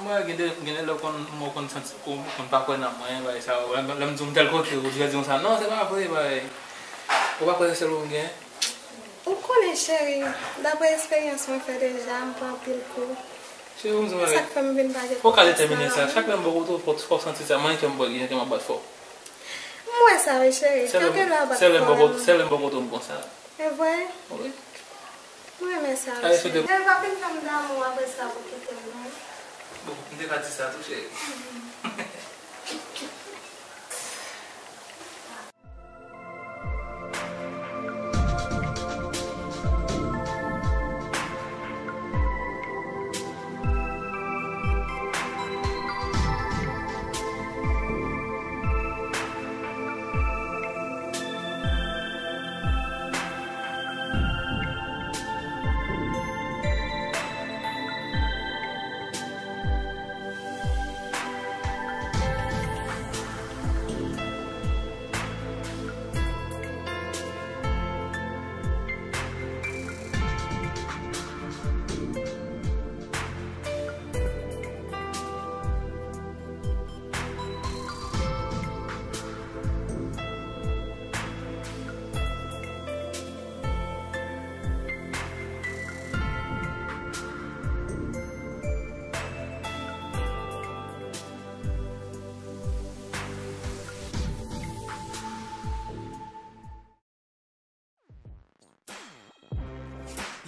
Mwen, gen de, gen de lè w konn, mwen konn santi, konn, konn pa kwè nan mwen, bagay sa yo. Lè, lè m di w m tèl kote, ou di, di konsa, non, se pa vre, bagay. Ou pa kwè se sèl ou m gen? Ou konnen, cheri, daprè eksperyans mwen fè deja, m pran anpil kou. Cheri, ou m di yon bagay. Se sa k fè m vin pa gen konfyans nan lòm. Fò w ka detèmine sa. Chak lè m bò kote w, fò, fò w santi sa. Manyen kè m bò, gen kè m ap bat fò. M wè sa, wi, cheri. Kèlke lè w ap bat fò la. Sèl lè m bò kote w, m konsa. E vre? Wi. M renmen sa, wi, cheri. Men pa fin fè m damou apre sa pou kite m, non. Bon, m te ka di sa tou, cheri.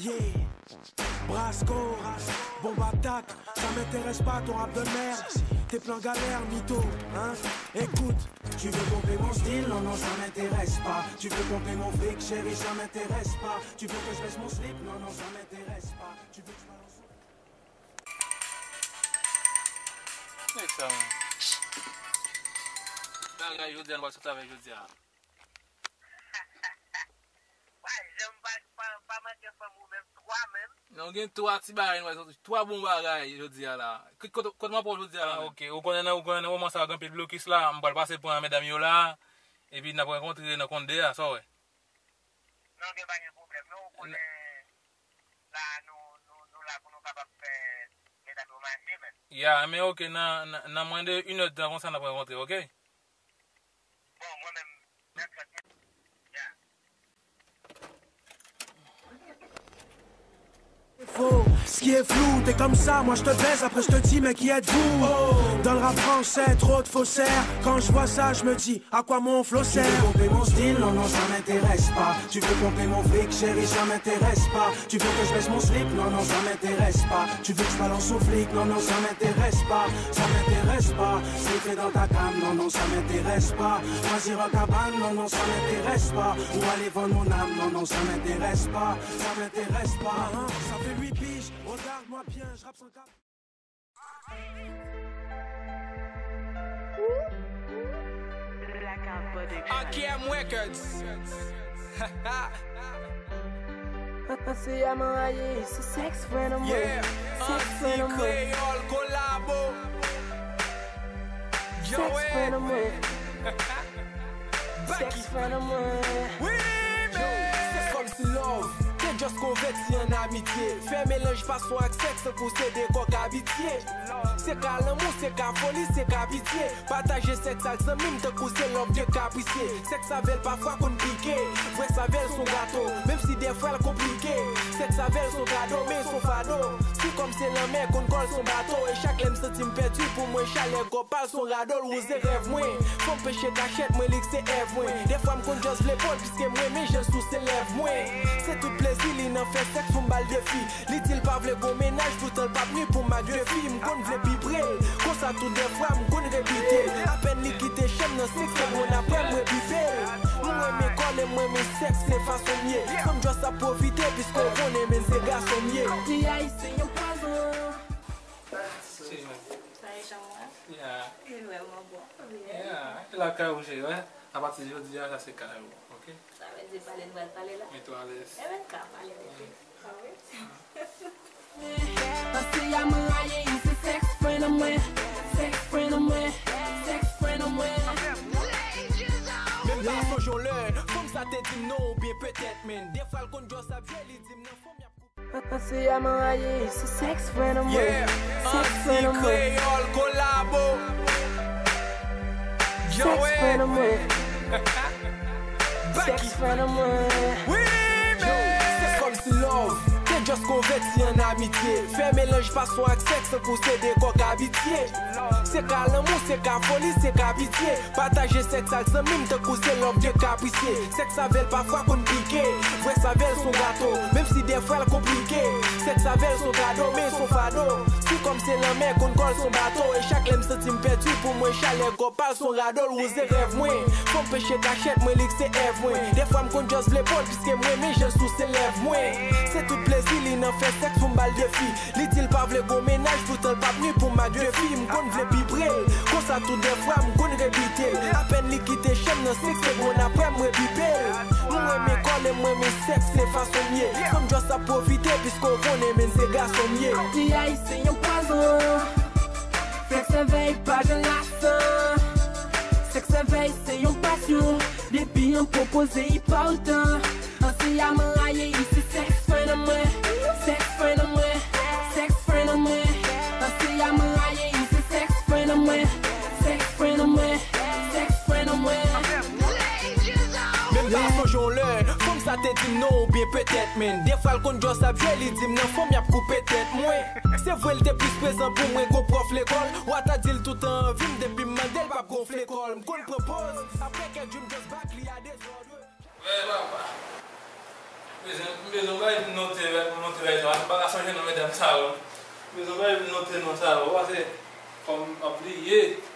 Yeah. Brasco, bombe attaque, ça m'intéresse pas ton rap de merde. Tes plans galères, mytho, hein. Écoute, tu veux pomper mon style, non, non, ça m'intéresse pas. Tu veux pomper mon fric, chérie, ça m'intéresse pas. Tu veux que je baisse mon slip, non, non, ça m'intéresse pas. Tu veux que je balance. Nèg sa, man. Bagay jodi a, nou pral sot avèk jodi a. Wè, jan m pa, pa, pa manke fanm ou menm, twa menm. Non, gen twa ti bagay, nou pral sot, twa bon bagay jodi a la. Ki, kote, kote m ap pran jodi a la menm? Ah, ok. Ou konnen nan, ou konnen nan moman sa a, gen anpil blokis la, m pral pase pran medam yo la, epi n ap rankontre nan konn de a, sa w wè? Non, gen pa gen pwoblèm, non, ou konnen la, nou, nou, nou la pou nou kapab fè medam yo mache, men. Ya, men ok, nan, nan, nan mwens de inèdtan konsa n ap rankontre, ok? Bon, mwen menm, mèm sòt, ya. Faux. Ce qui est flou, t'es comme ça, moi je te baise, après je te dis, mais qui êtes-vous? Dans le rap français, trop de faussaires. Quand je vois ça, je me dis, à quoi mon flow sert? Tu veux pomper mon style, non, non, ça m'intéresse pas. Tu veux pomper mon fric, chérie, ça m'intéresse pas. Tu veux que je baisse mon slip, non, non, ça m'intéresse pas. Tu veux que je balance au flic, non, non, ça m'intéresse pas. Ça m'intéresse pas. Slipper dans ta cam, non, non, ça m'intéresse pas. Choisir un cabane, non, non, ça m'intéresse pas. Ou aller vendre mon âme, non, non, ça m'intéresse pas. Ça m'intéresse pas. Ah, ah, ça fait huit piges, regarde-moi bien, je rappe sans cap. Blackout Production. A K M Records. Anti a m anrayi, se sèks fren an mwen. Yeah, sèks fren an mwen. Anti Kreyòl Kolabo. Sèks fren an mwen. Sèks fren an mwen. Wi, men. Yo, se kòmsi love te just konvèti an amitye. Fè melanj pasyon ak sèks tankou se de kòk abitye. Se ka lanmou, se ka foli, se ka pitye. Pataje sèks ak zanmi m tankou se love de kaprisye. Sèks avè l pafwa konn pike. Vre savè l s on gato, menm si dèfwa l konplike. Sèks avè l s on kado, men s on fado. Si kòm se lanmè, konn kò l s on bato. E chak lè m santi m pèdi, pou mwen chalè kò pa l s on radòl wouze rèv mwen. Fò m peche kachèt, mwen li k se èv mwen. Dèfwa m konn just vle po l, piske m renmen jan l souse lèv mwen. Se tout plezi li nan fè sèks pou m ba l defi. Li di l pa vle gon mennaj, poutan l p ap ni pou m ak de fi. M konn vle pi pre l, konsa tou dèfwa m konn repite l. Apèn li kite chanm nan, sèks se bon, apre m rebipe l. M renmen kò l e m renmen sèks, se fason m ye. San m just ap pwofite, piske w konnen men se gason m ye. Di Ayisyen yo pwazon. Excuse me. Sa e janm wè? Yeah. Li vrèman bon. Yeah. E lakay ou, cheri, wè. Apati de jodi a, sa se kay ou, ok? Sa vle di pale n pral pale la? Mete w alèz. Ebyen n ka pale depi. Ah wi. Anti a m anrayi, se sèks fren an mwen. Sèks fren an mwen. Sèks fren an mwen. Menm pa sonje yon lè, fanm sa te di m non, oubyen petèt, men dèfwa l konn just ap jwe, li di m nan fanm y ap Anti a m anrayi, se sèks fren an mwen. Yeah, sèks fren an mwen. Anti Kreyòl Kolabo. Sèks fren an mwen. Sèks fren an mwen. Wi, men. Konvèti an amitye. Fè melanj pasyon ak sèks tankou se de kòk abitye. Se ka lanmou, se ka foli, se ka pitye. Pataje sèks ak zanmi m tankou se love de kaprisye. Sèks avè l pafwa konn pike. Vre s avè l s on gato, menm si dèfwa l konplike. Sèks avè l s on kado, men s on fado. Si kòm se lanmè, konn kò l s on bato. E chak lè m santi m pèdi, pou mwen chalè kò pa l s on radòl wouze rèv mwen. Fò m peche kachèt, mwen li k se èv mwen. Dèfwa m konn just vle po l, piske m renmen jan l souse lèv mwen. Se tout plezi li nan fè sèks pou m ba l defi. Li di l pa vle gwo mennaj, poutan l p ap ni pou m ak de fi. M konn vle pi pre l. Konsa tou dèfwa, m konn repite l. Apèn li kite chanm nan, sèks segonn aprè m rebipe l. M renmen kò l e m renmen sèks, se fason m ye. San m just ap pwofite, piske w konnen, menn se gason m ye. Ti ayisyen yon pwazon. Fèk sèvèy pa gen lasan. Sèks sèvèy se yon pasyon. Depi an pwopoze, i pa otan. Anseyaman aye, i se sèks fren nan mwen. Sèks fren nan mwen. Sèks fren nan mwen. Anseyaman aye, i se sèks fren nan mwen. Sèks fren nan mwen. Sèks fren nan mwen. Menm pa sonje yon lè, fanm sa te di m non oubyen petèt, men defwa l konn just ap jwe, li di m nan fanm y ap koupe tèt mwen. Se vre l te plis prezan pou mwen, gwo pwòf lekòl, w a ta di l toutan anvi m, depi m mande l p ap gonfle kò l. M konn pran pòz, apre kèk jou m just back li a dezòd. Wè papa. M bezwen, m bezwen bay note, note bay sa. M pa ka sonje non medam sa yo. M bezwen bay note non sa yo. Ou pa se fò m ap bliye.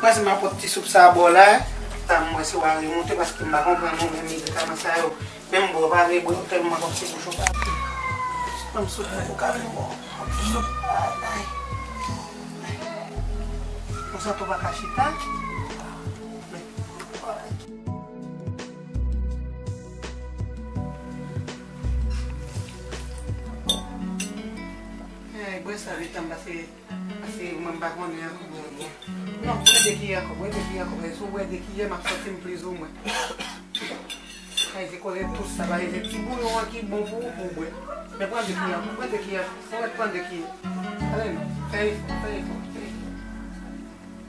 Panse m ap pot ti soup sa a ba w la. Sa m wè si w a remonte, paske m pa konprann nou menm medikaman sa yo. Menm bwè w pa vle bwè, tèlman w ap ti bouch ou pa. Ban m soup pou ka vin bon. Yon ti soup. Ay, ay. Konsa tou pa ka chita. Ay, bwè sa, letan m pase. Pase mwen m pa konnen ankò bwè byen. Non, pran de kiyè ankò, bwè de kiyè ankò. Paske si w bwè de kiyè, m ap santi m plizoumwen. Ay, se koze tous sa, paske se ti bouyon an ki bon pou ou, pou w bwè. Men pran de kiyè ankò, pran de kiyè ankò. Fò w pran de kiyè. Ale non, fè efò, fè efò, fè efò.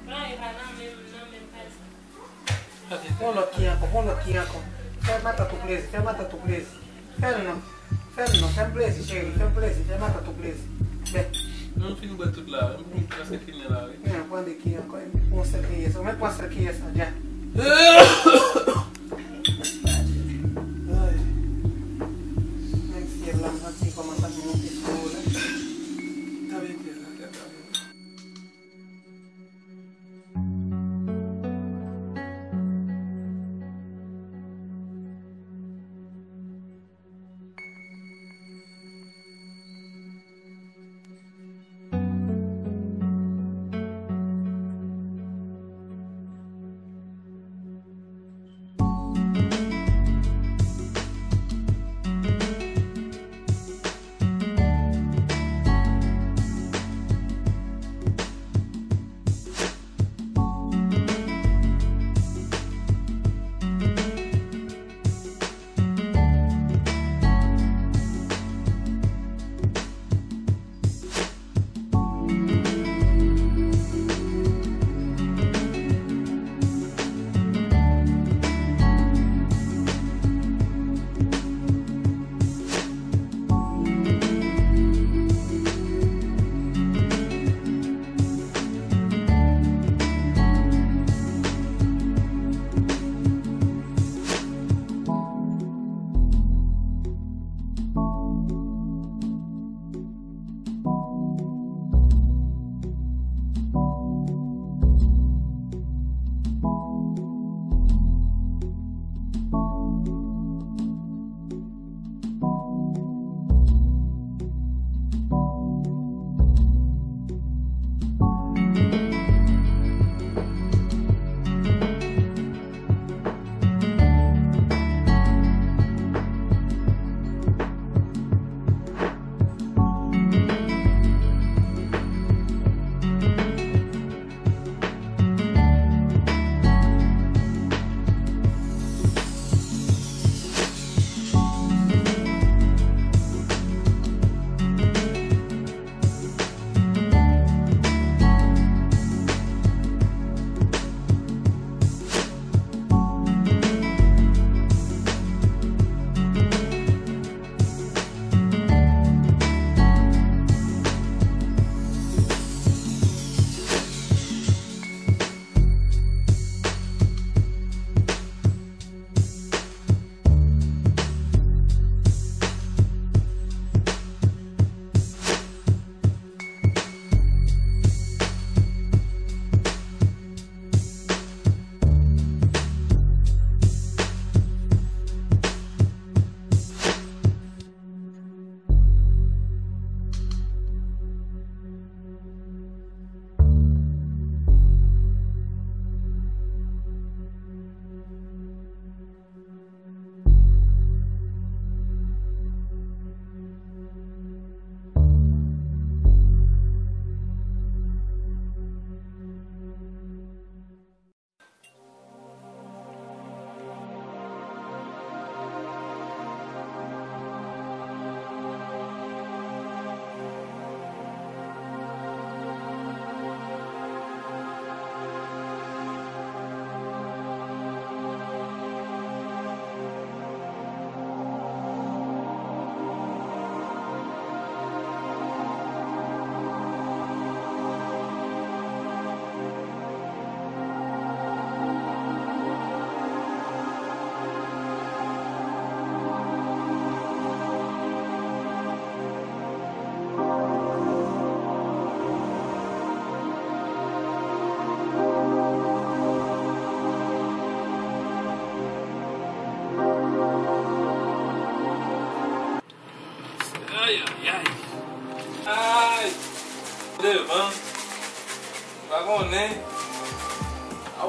Pran e pa nan menm, nan menm paj la. Pran lòt kiyè ankò, pran lòt kiyè ankò. Fè matant ou plezi, fè matant ou plezi. Fè l non. Fè l non. Fè m plezi, cheri. Fè m plezi. Fè matant ou plezi. Bè. Non, m fin bwè tout la. M fin prèske fini la, wi. Men, pran de kiyè ankò. Pran sèl kiyè sa. Men pran sèl kiyè sa, dja. Ay. Menm fyèv la, m santi kòmanse ap monte sou ou la. Tann, tann, tann.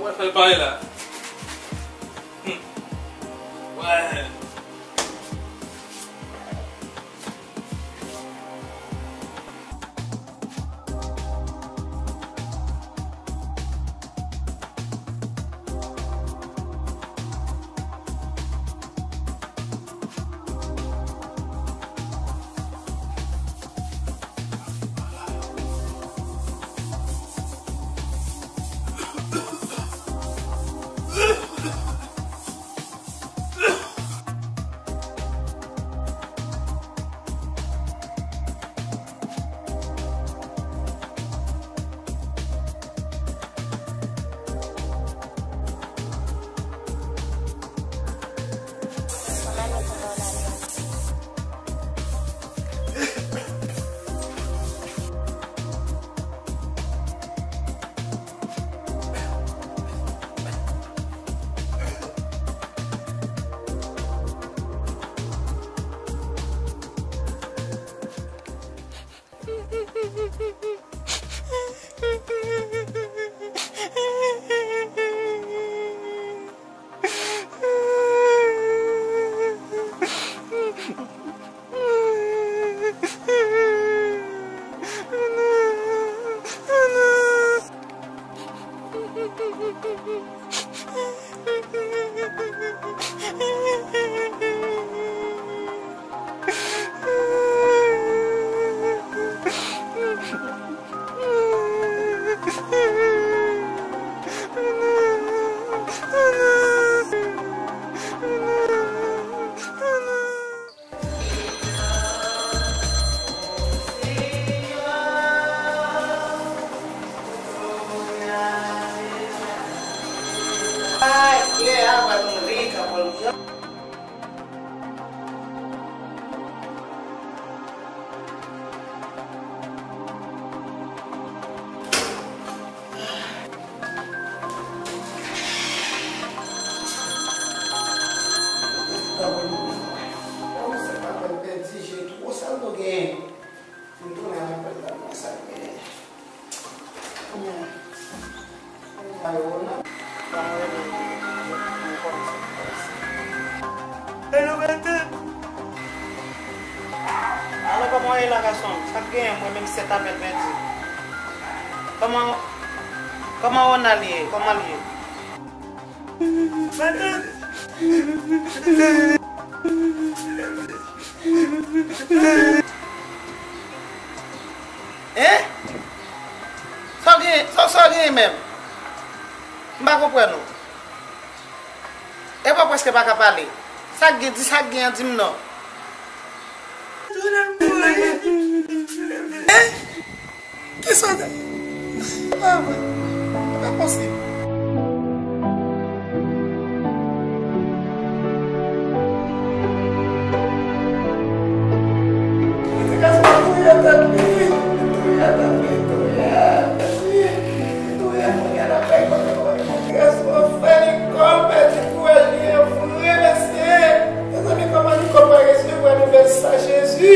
Mwen fè l parèy la. Hmm. Wè. Hello, Benten. Alò, kòman w ye la, gason m? Sa k genyen? Mwen menm, sèt apèl pèdi. Kòman, kòman Ronald ye? Kòman l ye? Benten. Hein? Sa w genyen, sa, sa w genyen menm? M pa konprann ou. Epa w prèske pa ka pale. Sa k gen, di sa k gen an, di m non. Hein? Kisa w te... Ah, mwen, se pa posib. Ti gason an touye tèt li, li touye tèt li, li touye tèt li, li touye kounye a l ap bay kote kote. Ti gason an fè Nicole pèdi kouraj li an vre, mesye. Mezanmi, kòman Nicole pral resevwa nouvèl sa, Jezi?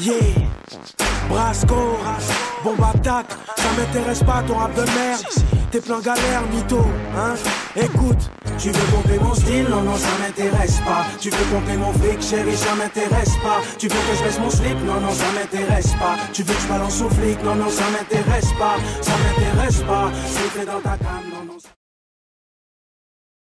Yeah, Brasco, bombe attaque, ça m'intéresse pas ton rap de merde. Tes plans galères, mytho, hein. Écoute, tu veux pomper mon style, non, non, ça m'intéresse pas. Tu veux pomper mon fric, chérie, ça m'intéresse pas. Tu veux que je baisse mon slip, non, non, ça m'intéresse pas. Tu veux que je balance au flic, non, non, ça m'intéresse pas. Ça m'intéresse pas. C'est fait dans ta cam, non, non.